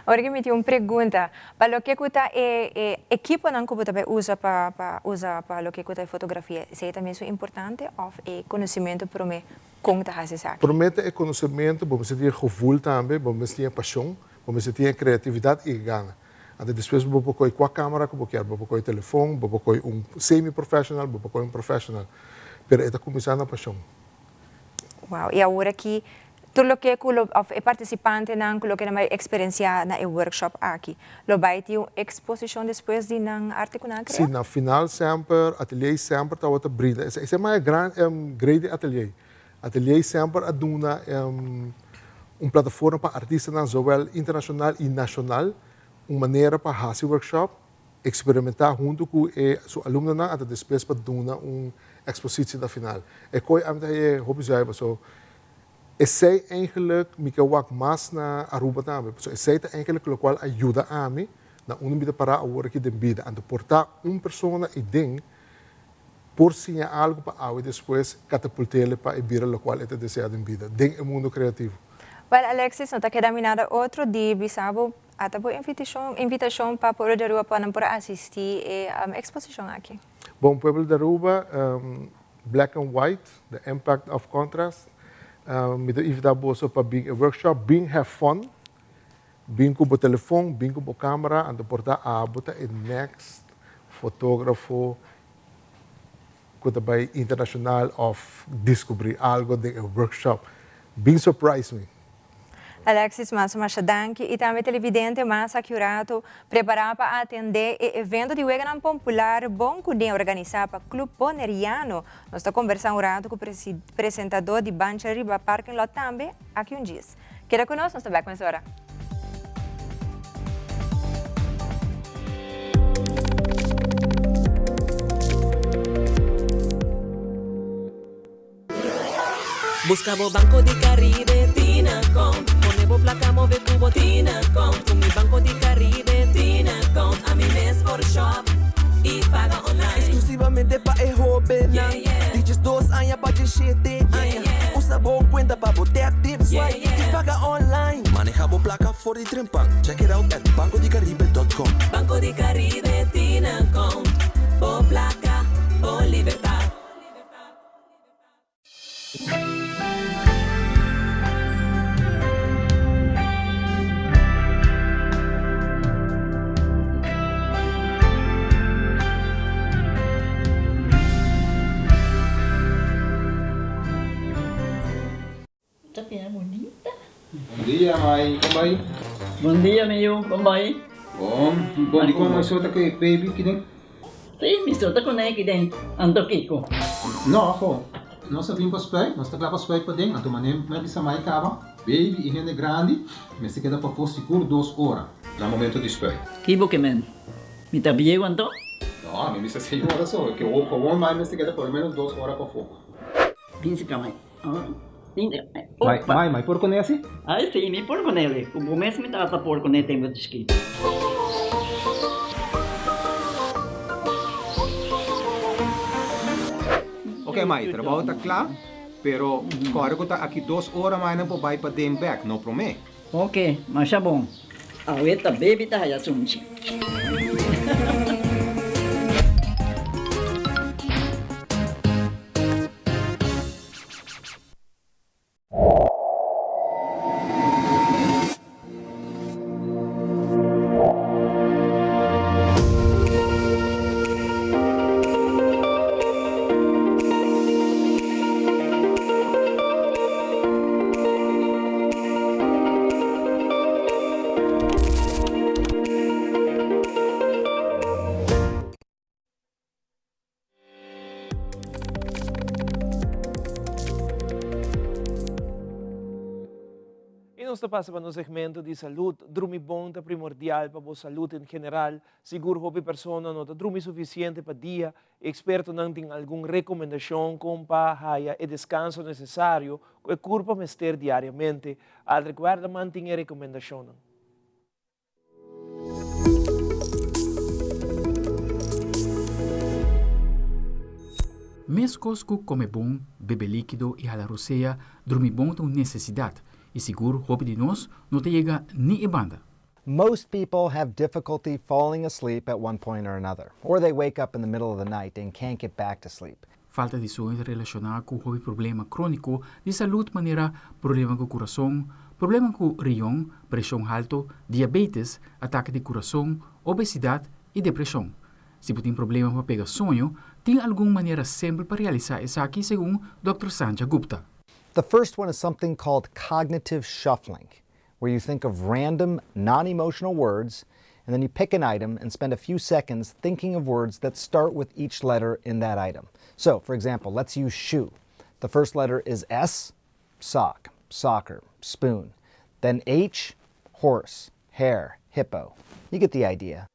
Ora ki mi tin un pregunta, pa loke ku ta e e ekiponan ku bo ta bai usa pa pa usa pa loke ku ta e fotografia, esei ta mesun importante òf e konosementu promé kon ta hasi esaki?
Promé ta e konosementu, bo mester tin e gevoel tambe, bo mester tin e pashon, bo mester tin e kreatividat i e gana. Anto despues bo por kohe kua kamera ku bo kier, bo por kohe telefon, bo por kohe un semi professional, bo por kohe un professional, pero e ta kuminsá na pashon.
Wow, y awor aki tur loke cu lo of e participantenan cu loke nan bay experiencia na e workshop aki, lo bay tin un exposicion despues di nan arte cu nan a crea?
Si, na final semper Atelier semper tabata brinda, esey mas e gran grey di Atelier. Atelier semper a duna un plataforma pa artistanan zowel internacional y nacional un manera pa haci workshop, Eksperimentá huntu ku e su alumnonan ata despues pa duna un ekspositio na final. E koi ami ta haye hopi zuiver paso esei eigenlik mi ke wak mas na Aruba tambe paso esei ta eigenlik lokual a yuda ami na unda mi ta pará awor aki den bida. Anto por ta un persona ei den por siña algu pa awe despues katapult'el pa e bira lokual e ta deseá den bida den e mundo kreativo.
Well Alexis, no ta keda mi nada otro di bisa bo Ata bo invitashon invitashon pa pueblo di Aruba pa nan por asisti e exposishon aki.
Bon pueblo di Aruba, Black and White, The Impact of Contrast. Mi ta invita boso pa bin e workshop, bin have fun, bin ku bo telefon, bin ku bo camera, anto por ta abo ta e next fotografo ku ta bai internacional of descubri algo den e workshop. Bin surprise mi.
Alexis, mas masha danki y tambe televidente mas aki un rato prepara pa atende e evento di weganan popular bon cu den organisa pa Club Boneriano. Nos ta conversa un rato cu presentador di Bancha Riba Parking Lot tambe aki un djis. Keda cu nos, nos ta bek mesora.
Busca bo Banco di Caribe tin account. Pone bo placa move cu bo tin account. Cu mi Banco di Caribe tin account. Ami mes por shop y paga online.
Exclusivamente pa e hobennan di diesdos aña pa diesshete aña. Usa bo cuenta pa bo tap, tip, swipe y paga online.
Maneha bo placa for di trempan. Check it out at bancodicaribe.com.
Banco di Caribe tin account. Bo placa, bo libertad.
Ta bira bunita.
Bon dia mai, kon bai?
Bon dia mi yu, kon bai?
Bon, bon dikon mai so ta ku e baby kiden?
Si, mi so ta kuné kiden, anto kiko?
No, ho, nos a bin pa spuit, nos ta kla pa spuit paden, anto manera mi a bisa mai kaba, baby i hende grandi mester keda pafó sigur dos ora na momento di spuit.
Ki bo ke men? Mi ta bieu anto?
No, mi bisa señora so, ke gewoon mai mester keda por lo menos dos ora pafó.
Bin si ka mai.
Mai, mai, mai por kuné asi?
Ai si, mi por kuné li. Ku bo mes mi tata por kuné tempu di chikito.
Ok mai, trabou ta kla, pero kòrda ku ta aki dos ora mai nan por bai paden bèk, no promé.
Ok, masha bon. Awe ta baby ta haya sunchi.
ta pasa pa nos segmento di salud. Drumi bon ta primordial pa bo salud en general. Sigur hopi persona no ta drumi suficiente pa dia. Expertonan tin algun recomendacion con pa haya e descanso necesario cu e curpa mester diariamente. Aldrich Werleman tin e recomendacionnan.
Meskos ku kome bon, bebe líkido i hala rosea, drumi bon ta un nesesidat, i sigur hopi di nos no ta yega ni e banda.
Most people have difficulty falling asleep at one point or another, or they wake up in the middle of the night and can't get back to sleep.
Falta di soño ta relashoná ku hopi problema króniko di salud manera problema ku kurason, problema ku rion, preshon halto, diabetes, atake di kurason, obesidat i depreshon. Si bo tin problema pa pega soño, tin algun manera simpel pa realisá esaki segun Dòkter Sanjay Gupta.
The first one is something called cognitive shuffling, where you think of random, non-emotional words, and then you pick an item and spend a few seconds thinking of words that start with each letter in that item. So, for example, let's use shoe. The first letter is S, sock, soccer, spoon. Then H, horse, hair, hippo. You get the idea.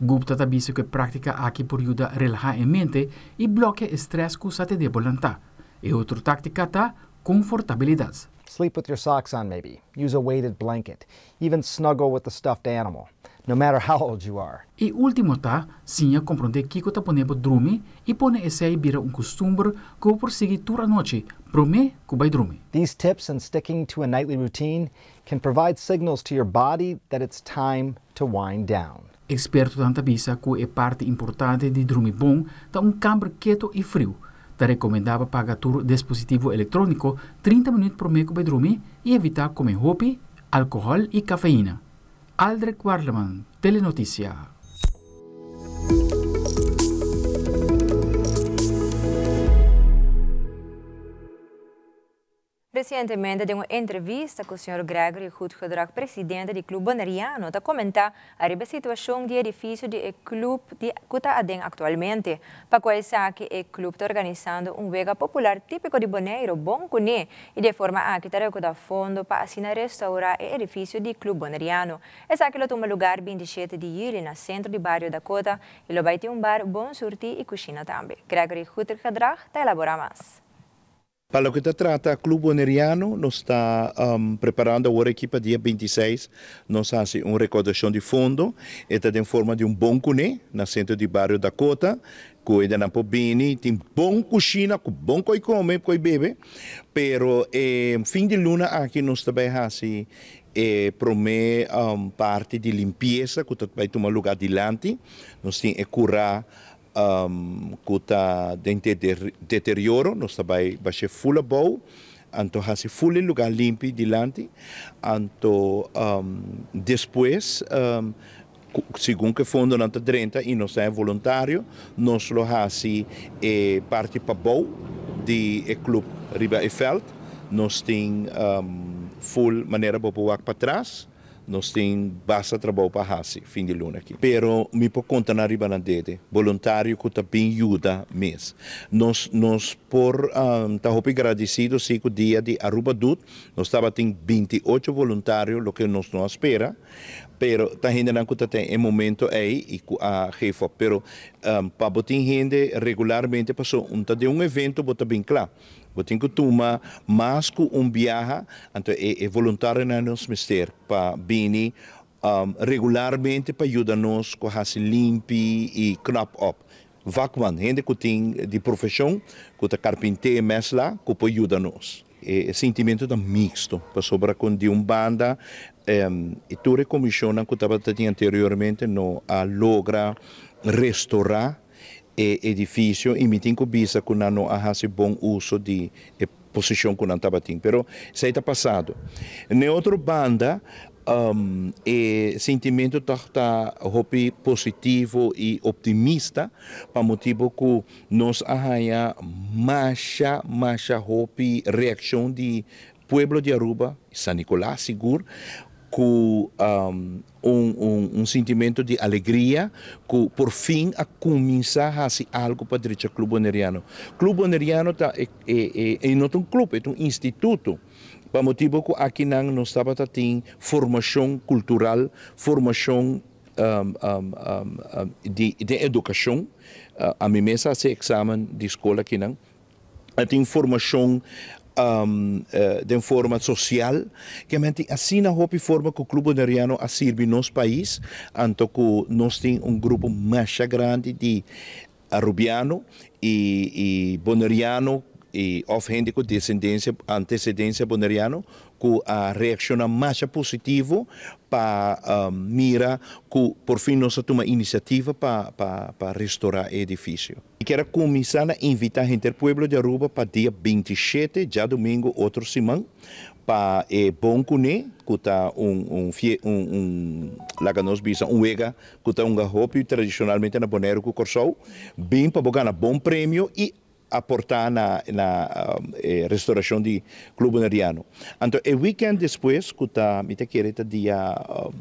Gupta ta bisa ku e práktika aki por yuda relahá e mente i blòkia e strès ku sa tene bo lantá. E otro táktika ta konfortabilidat.
Sleep with your socks on maybe. Use a weighted blanket. Even snuggle with a stuffed animal. No matter how old you are.
E último ta, siña komprondé kiko ta pone bo drumi i pone esei bira un kustumber ku bo por sigui tur anochi promé ku bai drumi.
These tips and sticking to a nightly routine can provide signals to your body that it's time to wind down.
Ekspertonan ta bisa ku e parti importante di drumi bon ta un kamber keto i friu. Ta rekomendá pa paga tur dispositivo elektróniko 30 minüt promé ku bai drumi i evitá kome hopi, alkohòl i kafeina. Aldrich Warleman, Telenotisia.
Resientemente den un entrevista ku señor Gregory Goedgedrag, presidente di Club Boneriano, ta komentá ariba e situashon di edifisio di e club di ku ta aden aktualmente. Pa ku esaki e club ta organisando un wega popular típiko di Boneiru, Bon Kuné, i di e forma aki ta rekouda fondo pa asina restourá e edifisio di Club Boneriano. Esaki lo tuma lugar 27 di yüli na sentro di bario Dakota i lo bai tin un bar bon surtí i kushina tambe. Gregory Goedgedrag ta elaborá mas.
Pa loke ta trata Club Boneriano, nos ta preparando awor aki pa dia 26 nos hasi un recaudashon di fondo. E ta den forma di un bon kuné na sentro di bario Dakota, ku hendenan por bini, tin bon kushina ku bon koi kome, koi bebe. Pero e fin di luna aki nos ta bai hasi e promé parti di limpiesa ku ta bai tuma lugá dilanti. Nos tin e kurá Ku ta den deterioro, nos ta bai bash'é ful abou, anto hasi ful e lugá limpi dilanti, anto despues segun ku e fondonan ta drenta i nos ta e voluntario, nos lo hasi e parti pabou di e klup riba e vèlt, nos tin ful manera bo por wak patras. Nos tin basta trabou pa hasi fin di luna aki. Pero mi por konta nan riba nan dede, boluntario ku ta bin yuda mes. Nos nos por ta hopi gradisido si ku dia di Aruba Doet nos tabatin 28 boluntario, loke nos no a spera, pero ta hendenan ku ta ten e momento ei i ku a geef op. Pero pa bo tin hende regularmente paso un ta den un evento bo ta bin kla. Bo tin ku tuma mas ku un biaha, anto e e voluntarionan nos mester pa bini regularmente pa yuda nos ku hasi limpi i knap op. Vakman, hende ku tin di profeshon, ku ta karpinté mèsla, ku por yuda nos. E sintimentu ta miksto, pasobra ku di un banda e tur e komishonnan ku tabata tin anteriormente no a logra restorá e edifisio i mi tin ku bisa ku nan no a hasi bon uso di e posishon ku nan tabatin. Pero esei ta pasado. N'e otro banda, e sintimentu tòg ta hopi positivo i optimista pa motibu ku nos a haña masha, masha hopi reakshon di pueblo di Aruba, San Nicolas sigur, ku un un sintimento di alegria ku por fin a kuminsá hasi algu pa drecha Club Boneriano. Club Boneriano ta e e e no ta un club, e ta un instituto. Pa motibo ku akinan nos tabata tin formashon kultural, formashon di den edukashon. Ami mes a hasi eksamen di skol akinan. A tin formashon den forma sosial. Ke men tin asina hopi forma ku Club Boneriano a sirbi nos pais, anto ku nos tin un grupo masha grandi di Arubiano y y Boneriano y of hende cu descendencia, antecedencia Boneriano cu a reacciona masha positivo pa mira cu por fin nos a tuma iniciativa pa pa pa restora e edificio. Mi kier a cuminsa na invita henter pueblo di Aruba pa dia 27, djadomingo otro siman, Pa e bon kuné, ku ta un un fie un un laga nos bisa un wega ku ta hunga hopi tradishonalmente na Boneiru ku Kòrsou, bin pa bo gana bon premio i aportá na na e restorashon di Club Boneriano. Anto e wikènt despues ku ta mi ta kere ta dia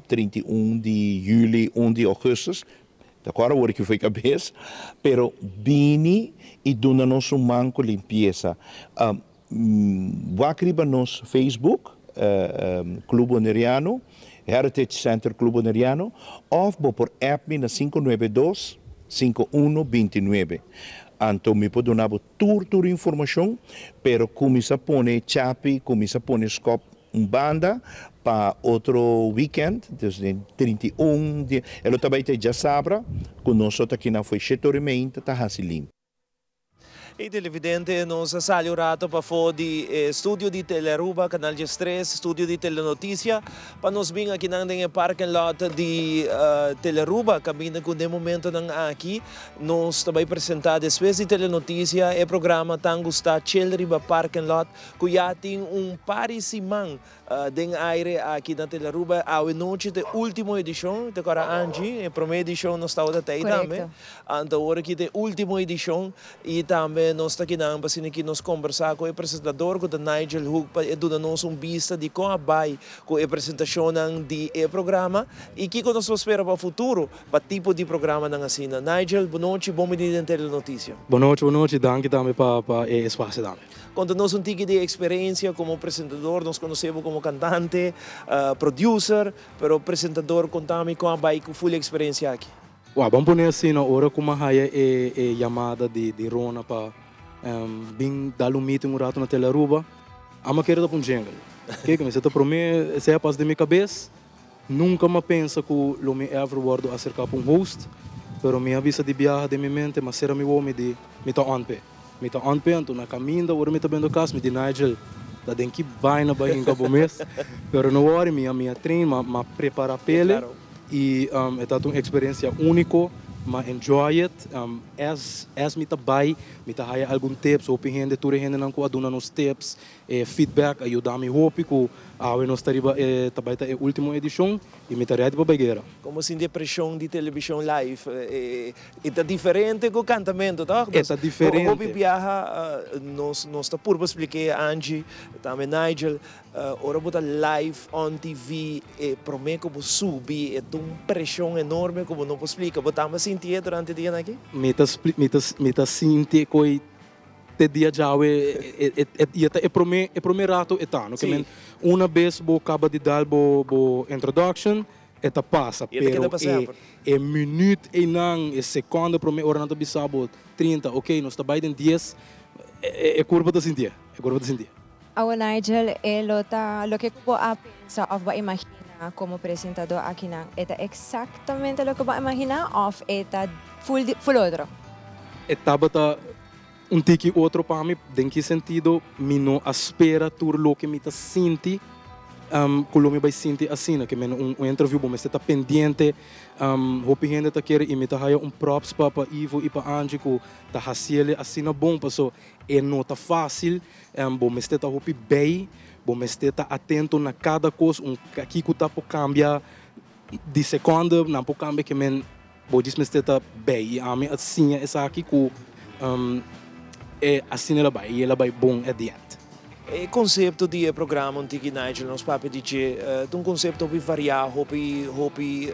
31 di yüli, un di ògùstus, ta kòrda awor ki foi kabes, pero bini i duna nos un man ku limpiesa. Wak riba nos Facebook, Club Boneriano, Heritage Center Club Boneriano, òf bo por app mi na 592 51 29. Anto mi por duna bo tur tur informashon, pero kuminsá pone chapi, kuminsá pone skòp un banda pa otro weekend, dus den 31 di, e lo ta bai te djasabra ku nos lo ta kinan fo'i shete ora i meinta ta hasi limpi.
E televidente, nos a sali un rato pafó di e studio di Telearuba, Canal 13, studio di Telenoticia, pa nos bin akinan den e parking lot di Telearuba, caminda cu den momentonan aki nos ta bay presenta despues di Telenoticia e programa tan gusta Chill riba parking lot, cu ya tin un par di siman Den aire aki na Telearuba awe nochi ta e ultimo edishon, te kora Angie, e prome edishon nos tabata ta ei tambe. Anto awor aki ta e ultimo edishon i tambe nos ta kinan pa asina ki nos kombersá ku e presentador ku ta Nigel Hoek pa e duna nos un bista di kon a bai ku e presentashonnan di e programa i kiko nos por spera pa futuro pa tipo di programanan asina. Nigel, bonochi, bon bini den Telenoticia.
Bonochi, bonochi, danki tambe pa e espasio tambe.
Konta nos un tiki di e eksperensia komo presentador, nos konosé bo komo kantante, producer, pero presentador konta mi kon a bai ku ful e eksperensia aki.
Wou, ban pone asina, ora ku mi a haya e yamada di Rona pa bin dal un meeting un rato na Telearuba, amo a kere ta pa un jingle. Ke ku mester ta prome esei a pasa den mi kabes, Nunca m'a pensa cu lo mi ever wordo acerca pa un host, pero mi a bisa di biaha den mi mente, m'a cera mi wowo mi di, mi ta on p'e. Mi ta on p'e, anto na caminda ora mi ta bendo cas mi di Nigel, ta den ki baina bai hinca bo mes? Pero no worry, mi a mi a train, m'a m'a prepara p'ele y e ta un experiencia unico, m'a enjoy it, as as mi ta bai mi ta haya algun tips, hopi hende, tur e hendenan cu a duna nos tips, E feedback a yuda mi hopi ku awe nos ta riba e ta bai ta e ultimo edishon i mi ta ready pa bai guera.
Komo sinti e preshon di televishon live? E ta diferente ku kantamentu tòg?
E ta diferente.
Hopi biaha nos nos ta purba splik'é Angie, tambe Nigel, ora bo ta live on TV e promé ku bo subi e ta un preshon enorme ku bo no por splika. Bo tambe a sintié durante e dianan aki?
Mi ta mi ta mi ta sinti koe Te dia djawe e ta e prome e prome rato e ta no ke men una bes bo kaba di dal bo bo introduction e ta pasa pero e e minuut einan e sekonde prome ora nan ta bisa bo 30 ok nos ta bai den dies e kurpa ta sintié e kurpa ta sintié.
Awo Nigel e lo ta loke ku bo a pensa òf bo a imagina komo presentadó akinan e ta eksaktamente loke bo a imagina òf e ta ful di ful otro?
E tabata Un tiki otro pa mi, den ki sentido? Mi no a spera tur loke mi ta sinti ku lo mi bai sinti asina. Ke men un interview bo mester ta pendiente, hopi hende ta kere i mi ta haya un props pa pa Ivo i pa Angie ku ta hasiele asina bon paso e no ta fásil, bo mester ta hopi bei, bo mester ta atento na kada kos, un kiko ta por kambia di sekonde nan por kambia ke men. Bo djis mester ta bay y ami a siña esaki cu e asina el a bay y el a bay bon at the end.
E concepto di e programa Un Tiki Nigel nos papia di dje ta un concepto hopi varia, hopi hopi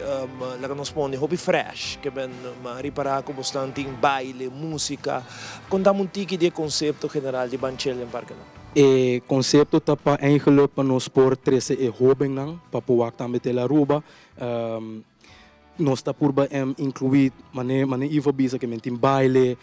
laga nos pone hopi fresh ke ben a ripara cu bosnan tin baile, musica. Contami un tiki di e concepto general di Ban Chel den Parke Noord.
E konsepto ta pa eigenlijk pa nos por trese e hóbennan pa por wak tambe Tele Aruba. Nos ta purba inkluí mane mane Ivo a bisa ke men tin baile,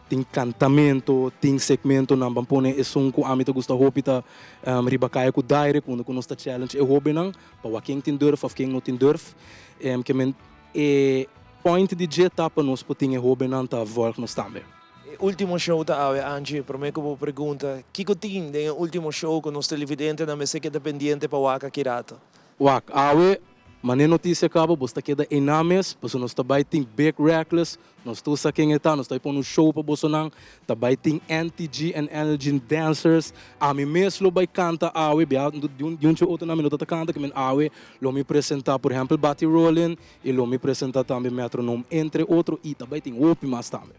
tin kantamento, tin segmentonan. Ban pone esun ku ami ta gusta hopi ta riba kaya ku daire ku unda ku nos ta challenge e hóbennan pa wak ken tin durf òf ken no tin durf. Ke men e point di dje ta pa nos por tin e hóbennan ta vòlg nos tambe.
E ultimo show ta awe, Angie. Prome ku bo pregunta, kiko tin den e ultimo show ku nos televidentenan mester keda pendiente pa wak aki rato?
Wak, awe, mane notisia kaba, bo ta keda einan mes, pasobra nos ta bai tin Big Reckless, nos tur sa ken e ta, nos ta bai pone un show pa bosonan, ta bai tin NTG and Energy Dancers, ami mes lo bai kanta awe, bia di un di un otro nan mi no ta ta kanta, kimen awe lo mi presenta por ehempel Bati Rollin i lo mi presenta tambe Metronome entre otro i ta bai tin hopi mas tambe.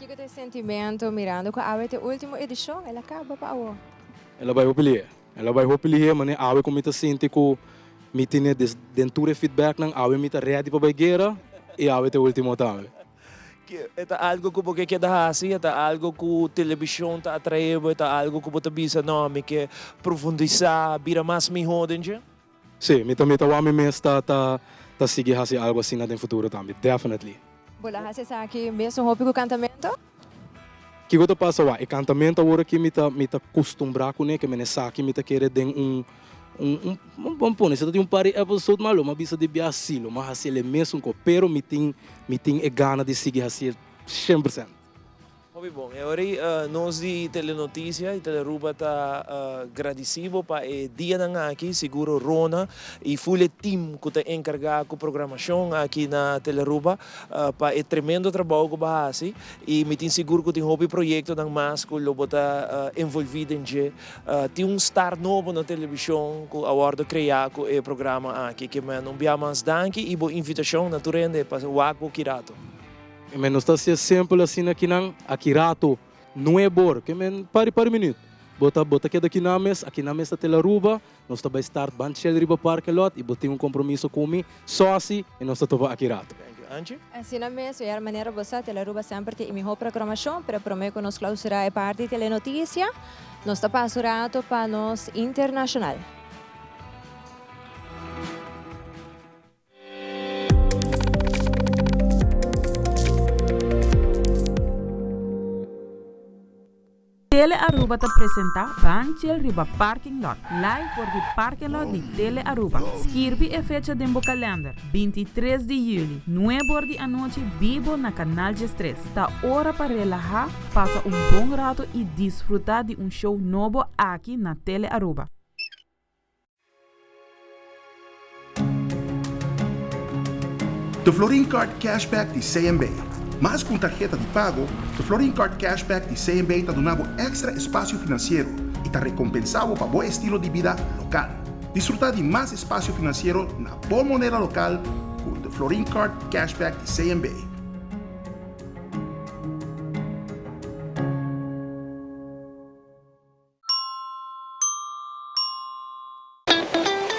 Kiko ta e sentimento mirando ku awe ta e ultimo edishon? El a kaba pa awo.
El a bai hopi lihé. El a bai hopi lihé manera awe ku mi ta sinti ku mi tene den tur e feedbacknan awe mi ta ready pa bai guera i awe ta e ultimo tambe.
E ta algo ku bo ke keda hasi? E ta algo ku telebishon ta atraé bo? E ta algo ku bo ta bisa no mi ke profundisá bira mas mihó den dje?
Sí, mi ta mi ta wak mi mes ta ta ta sigui hasi algo asina den futuro tambe, definitely.
Bo lo hasi esaki mesun hopi ku kantamento?
Kiko ta pasa wak? E kantamento awor aki mi ta mi ta kustumbrá kuné, ke men esaki mi ta kere den un un un bon pone si ta tin un par di episode mas lo mi a bisa di bia sí lo mi a hasi el e mesun ko, pero mi tin mi tin e gana di sigui hasié 100%.
Hopi bon. E ora ei nos di Telenoticia y Telearuba ta gradici bo pa e dianan aki, siguro Rona y full e team cu ta encarga cu programacion aki na Telearuba pa e tremendo trabou cu bo a haci y mi tin sigur cu tin hopi proyectonan mas cu lo bo ta envolvi den dje. Tin un start nobo na television cu a wordo crea cu e programa aki. Ke men un bia mas danki y bo invitacion na tur hende pa wak bo ki rato.
E men no sta hacié simpel asina akinan, aki rato nuebor, ke men pari pari minuut. Bo ta bo ta keda akinan mes, akinan mes ta Telaruba, nos ta bai start ban chill riba parking lot y bo tin un compromiso cu mi, Sosy, y nos ta topa aki rato.
Thank you. Angie?
Asina mes, oyer manera bo sa, Telaruba semper tin e miho programacion, pero prome cu nos clausura e parti Telenoticia, nos ta pasa un rato pa nos internacional.
Tele Aruba ta presenta Ban Chill riba Parking Lot, live for di parking lot di Tele Aruba. Skirbi e fecha den bo kalender, 23 di juli, nuebe or di anochi bibo na Canal 13. Ta ora pa relaha, pasa un bon rato y disfruta di un show nobo aki na Tele Aruba.
The Florin Card Cashback di CMB. Mas ku un tarheta di pago, The Florin Card Cashback di CMB ta duna bo èkstra espasio finansiero i ta rekompensá bo pa bo estilo di bida lokal. Disfrutá di mas espasio finansiero na bo moneda lokal ku The Florin Card Cashback di CMB.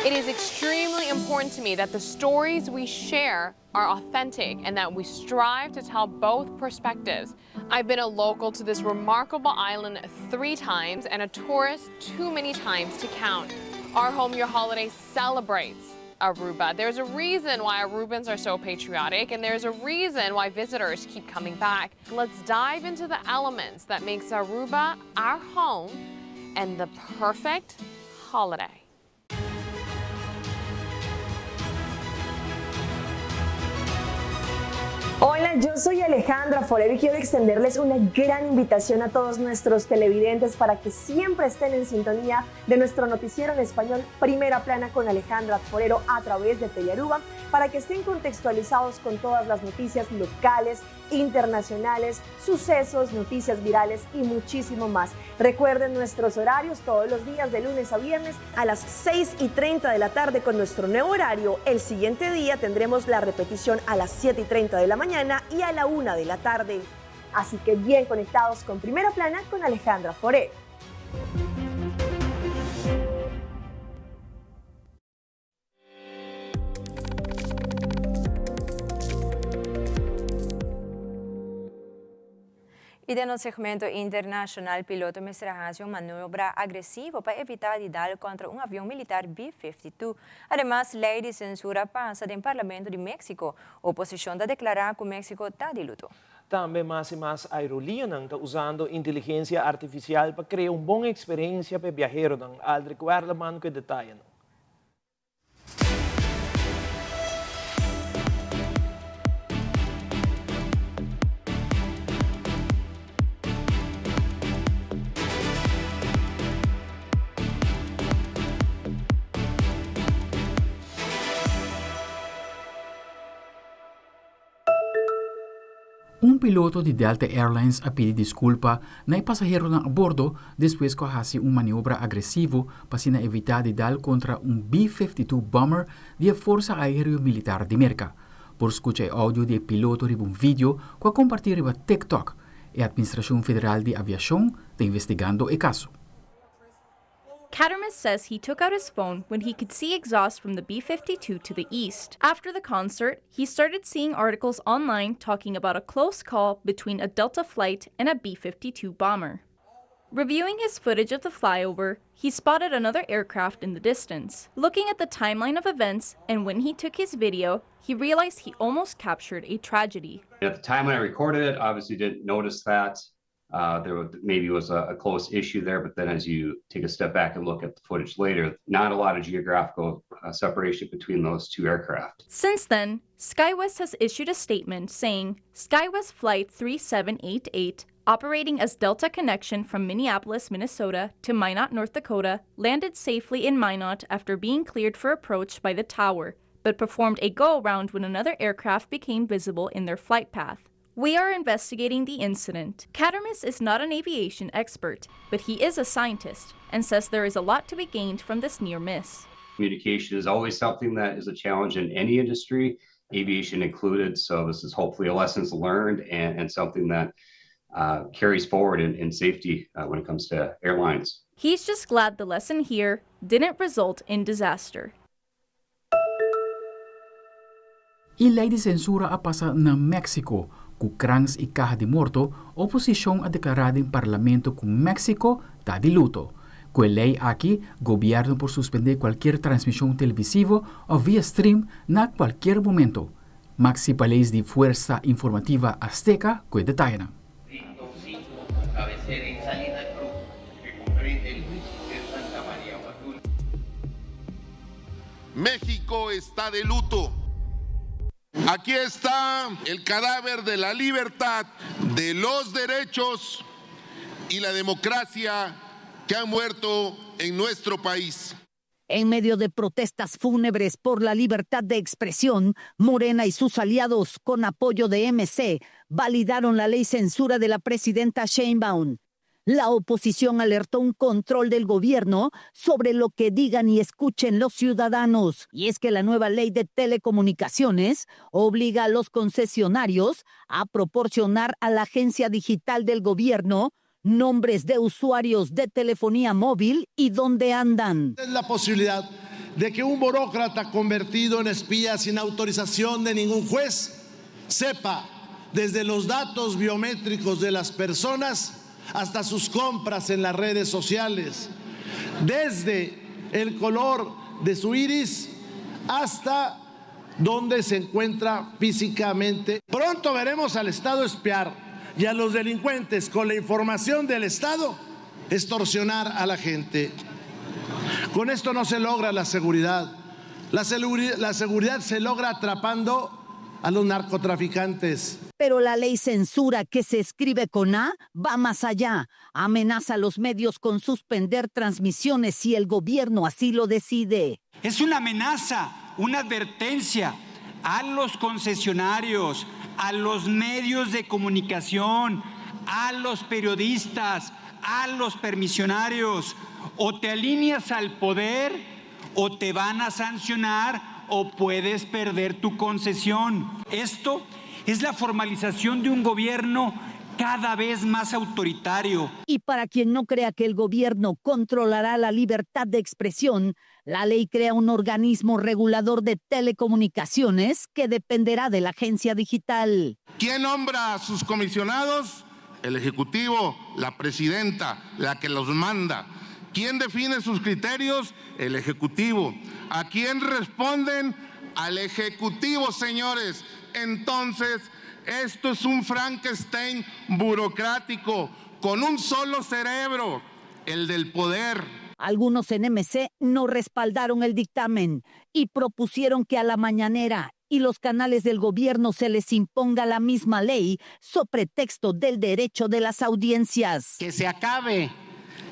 It is extremely important to me that the stories we share are authentic and that we strive to tell both perspectives. I've been a local to this remarkable island three times and a tourist too many times to count. Our Home Your Holiday celebrates Aruba. There's a reason why Arubans are so patriotic and there's a reason why visitors keep coming back. Let's dive into the elements that makes Aruba our home and the perfect holiday.
Hola, yo soy Alejandra Forero y quiero extenderles una gran invitación a todos nuestros televidentes para que siempre estén en sintonía de nuestro noticiero en español Primera Plana con Alejandra Forero a través de Telearuba para que estén contextualizados con todas las noticias locales, internacionales, sucesos, noticias virales y muchísimo más. Recuerden nuestros horarios todos los días de lunes a viernes a las 6 y 30 de la tarde con nuestro nuevo horario. El siguiente día tendremos la repetición a las 7 y 30 de la mañana y a la 1 de la tarde. Así que bien conectados con Primera Plana con Alejandra Forero.
Y den nos segmento internacional, piloto mester a haci un maniobra agresivo pa evita di dal contra un avion militar B-52. Ademas, ley di censura a pasa den Parlamento di Mexico. Oposicion ta declara cu Mexico ta di luto.
Tambe mas y mas aerolineanan ta usando inteligencia artificial pa crea un bon experiencia pa e biaheronan. Aldrich Werleman cu e detayenan.
Un piloto di Delta Airlines a pidi diskulpa na e pasaheronan a bordo despues ku a hasi un maniobra agresivo pa asina evitá di dal kontra un B-52 bomber di e Forsa Aéreo Militar di Merka. Por skucha e oudio di e piloto riba un video ku a kompartí riba TikTok. E Atministrashon Federal di Aviashon ta investigando e kaso.
Kadrmas says he took out his phone when he could see exhaust from the B-52 to the east. After the concert, he started seeing articles online talking about a close call between a Delta flight and a B-52 bomber. Reviewing his footage of the flyover, he spotted another aircraft in the distance. Looking at the timeline of events and when he took his video, he realized he almost captured a tragedy.
At the time when I recorded it, obviously didn't notice that. There maybe was a close issue there, but then as you take a step back and look at the footage later, not a lot of geographical separation between those two aircraft.
Since then, SkyWest has issued a statement saying SkyWest Flight 3788, operating as Delta Connection from Minneapolis, Minnesota to Minot, North Dakota, landed safely in Minot after being cleared for approach by the tower, but performed a go-around when another aircraft became visible in their flight path. We are investigating the incident. Kadrmas is not an aviation expert, but he is a scientist and says there is a lot to be gained from this near miss.
Communication is always something that is a challenge in any industry, aviation included. So this is hopefully a lessons learned and something that carries forward in safety when it comes to airlines.
He's just glad the lesson here didn't result in disaster.
E ley di censura a pasa na Mexico. Cu krans y caha di morto, oposicion a declara den parlamento cu Mexico ta di luto. Cu e ley aki, gobierno por suspende cualkier transmision televisivo of via stream na cualkier momento. Maxi Paleis di Fuerza Informativa Azteca cu e detayenan.
México está de luto. Aquí está el cadáver de la libertad, de los derechos y la democracia que han muerto en nuestro país.
En medio de protestas fúnebres por la libertad de expresión, Morena y sus aliados, con apoyo de MC, validaron la ley censura de la presidenta Sheinbaum. La oposición alertó un control del gobierno sobre lo que digan y escuchen los ciudadanos. Y es que la nueva ley de telecomunicaciones obliga a los concesionarios a proporcionar a la agencia digital del gobierno nombres de usuarios de telefonía móvil y dónde andan.
Es la posibilidad de que un burócrata convertido en espía sin autorización de ningún juez sepa desde los datos biométricos de las personas hasta sus compras en las redes sociales, desde el color de su iris hasta dónde se encuentra físicamente. Pronto veremos al Estado espiar y a los delincuentes con la información del Estado extorsionar a la gente. Con esto no se logra la seguridad. La seguridad se logra atrapando a los narcotraficantes.
Pero la ley censura que se escribe con A va más allá. Amenaza a los medios con suspender transmisiones si el gobierno así lo decide.
Es una amenaza, una advertencia a los concesionarios, a los medios de comunicación, a los periodistas, a los permisionarios. O te alineas al poder o te van a sancionar o puedes perder tu concesión. Esto es la formalización de un gobierno cada vez más autoritario.
Y para quien no crea que el gobierno controlará la libertad de expresión, la ley crea un organismo regulador de telecomunicaciones que dependerá de la agencia digital.
¿Quién nombra a sus comisionados? El Ejecutivo, la presidenta, la que los manda. ¿Quién define sus criterios? El Ejecutivo. ¿A quién responden? Al Ejecutivo, señores. Entonces, esto es un Frankenstein burocrático con un solo cerebro, el del poder.
Algunos en MC no respaldaron el dictamen y propusieron que a la mañanera y los canales del gobierno se les imponga la misma ley so pretexto del derecho de las audiencias.
Que se acabe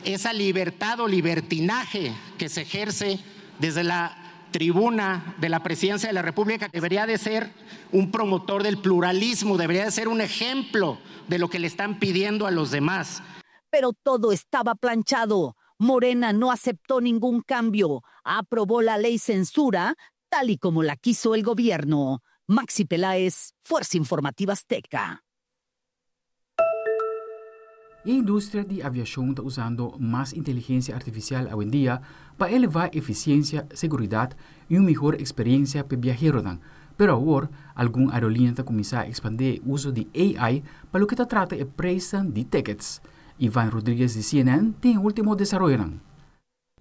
esa libertad o libertinaje que se ejerce desde la tribuna de la presidencia de la República, debería de ser un promotor del pluralismo, debería de ser un ejemplo de lo que le están pidiendo a los demás.
Pero todo estaba planchado. Morena no aceptó ningún cambio. Aprobó la ley censura tal y como la quiso el gobierno. Maxi Peláez, Fuerza Informativa Azteca.
E industria di aviacion ta usando mas inteligencia artificial awendia pa eleva eficiencia, seguridad y un mihor experiencia pa biaheronan. Pero awor, algun aerolinea ta cuminsa expande uso di AI pa loke ta trata e prijsnan di tickets. Ivan Rodriguez di CNN tin e ultimo desaroyonan.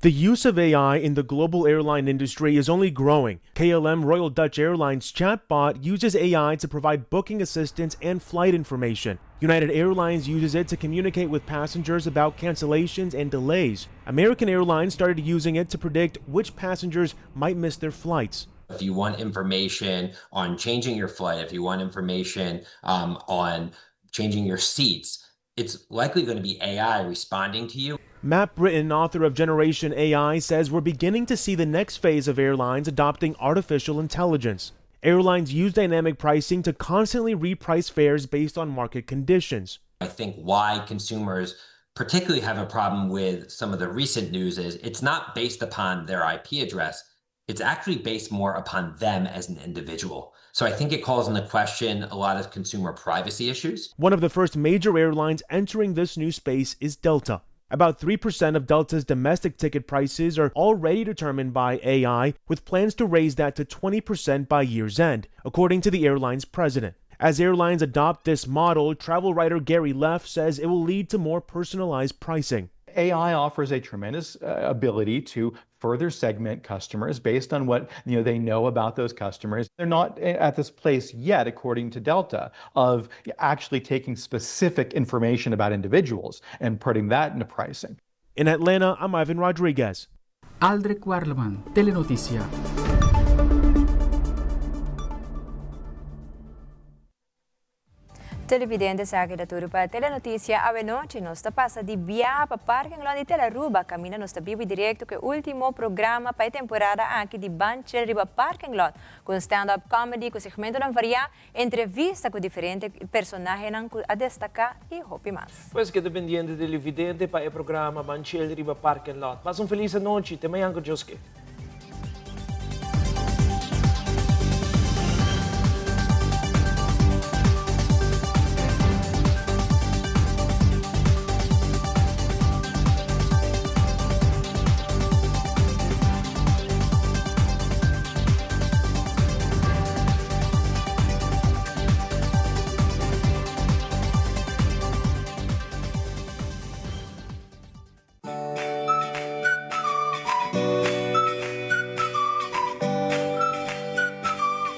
The use of AI in the global airline industry is only growing. KLM Royal Dutch Airlines chatbot uses AI to provide booking assistance and flight information. United Airlines uses it to communicate with passengers about cancellations and delays. American Airlines started using it to predict which passengers might miss their flights.
If you want information on changing your flight, if you want information on changing your seats, it's likely going to be AI responding to you.
Matt Britton, author of Generation AI, says we're beginning to see the next phase of airlines adopting artificial intelligence. Airlines use dynamic pricing to constantly reprice fares based on market conditions.
I think why consumers particularly have a problem with some of the recent news is it's not based upon their IP address. It's actually based more upon them as an individual. So I think it calls into question a lot of consumer privacy issues.
One of the first major airlines entering this new space is Delta. About 3% of Delta's domestic ticket prices are already determined by AI, with plans to raise that to 20% by year's end, according to the airline's president. As airlines adopt this model, travel writer Gary Leff says it will lead to more personalized pricing.
AI offers a tremendous ability to further segment customers based on what they know about those customers. They're not at this place yet, according to Delta, of actually taking specific information about individuals and putting that into pricing.
In Atlanta, I'm Ivan Rodriguez.
Aldrich Werleman, Telenoticia.
Televidente esaki ta tur pa Telenoticia awe nochi. Nos ta pasa di biaha pa Parking Lot di Telearuba caminda nos ta bibo y directo cu e ultimo programa pa e temporada aki di Ban Chill riba Parking Lot cu un stand up comedy cu segmentonan varia, entrevista cu diferente personahenan cu a destaca y hopi mas.
Pues keda pendiente televidente pa e programa Ban Chill riba Parking Lot. Pasa un feliz anochi. Te mañan cu Dios ke.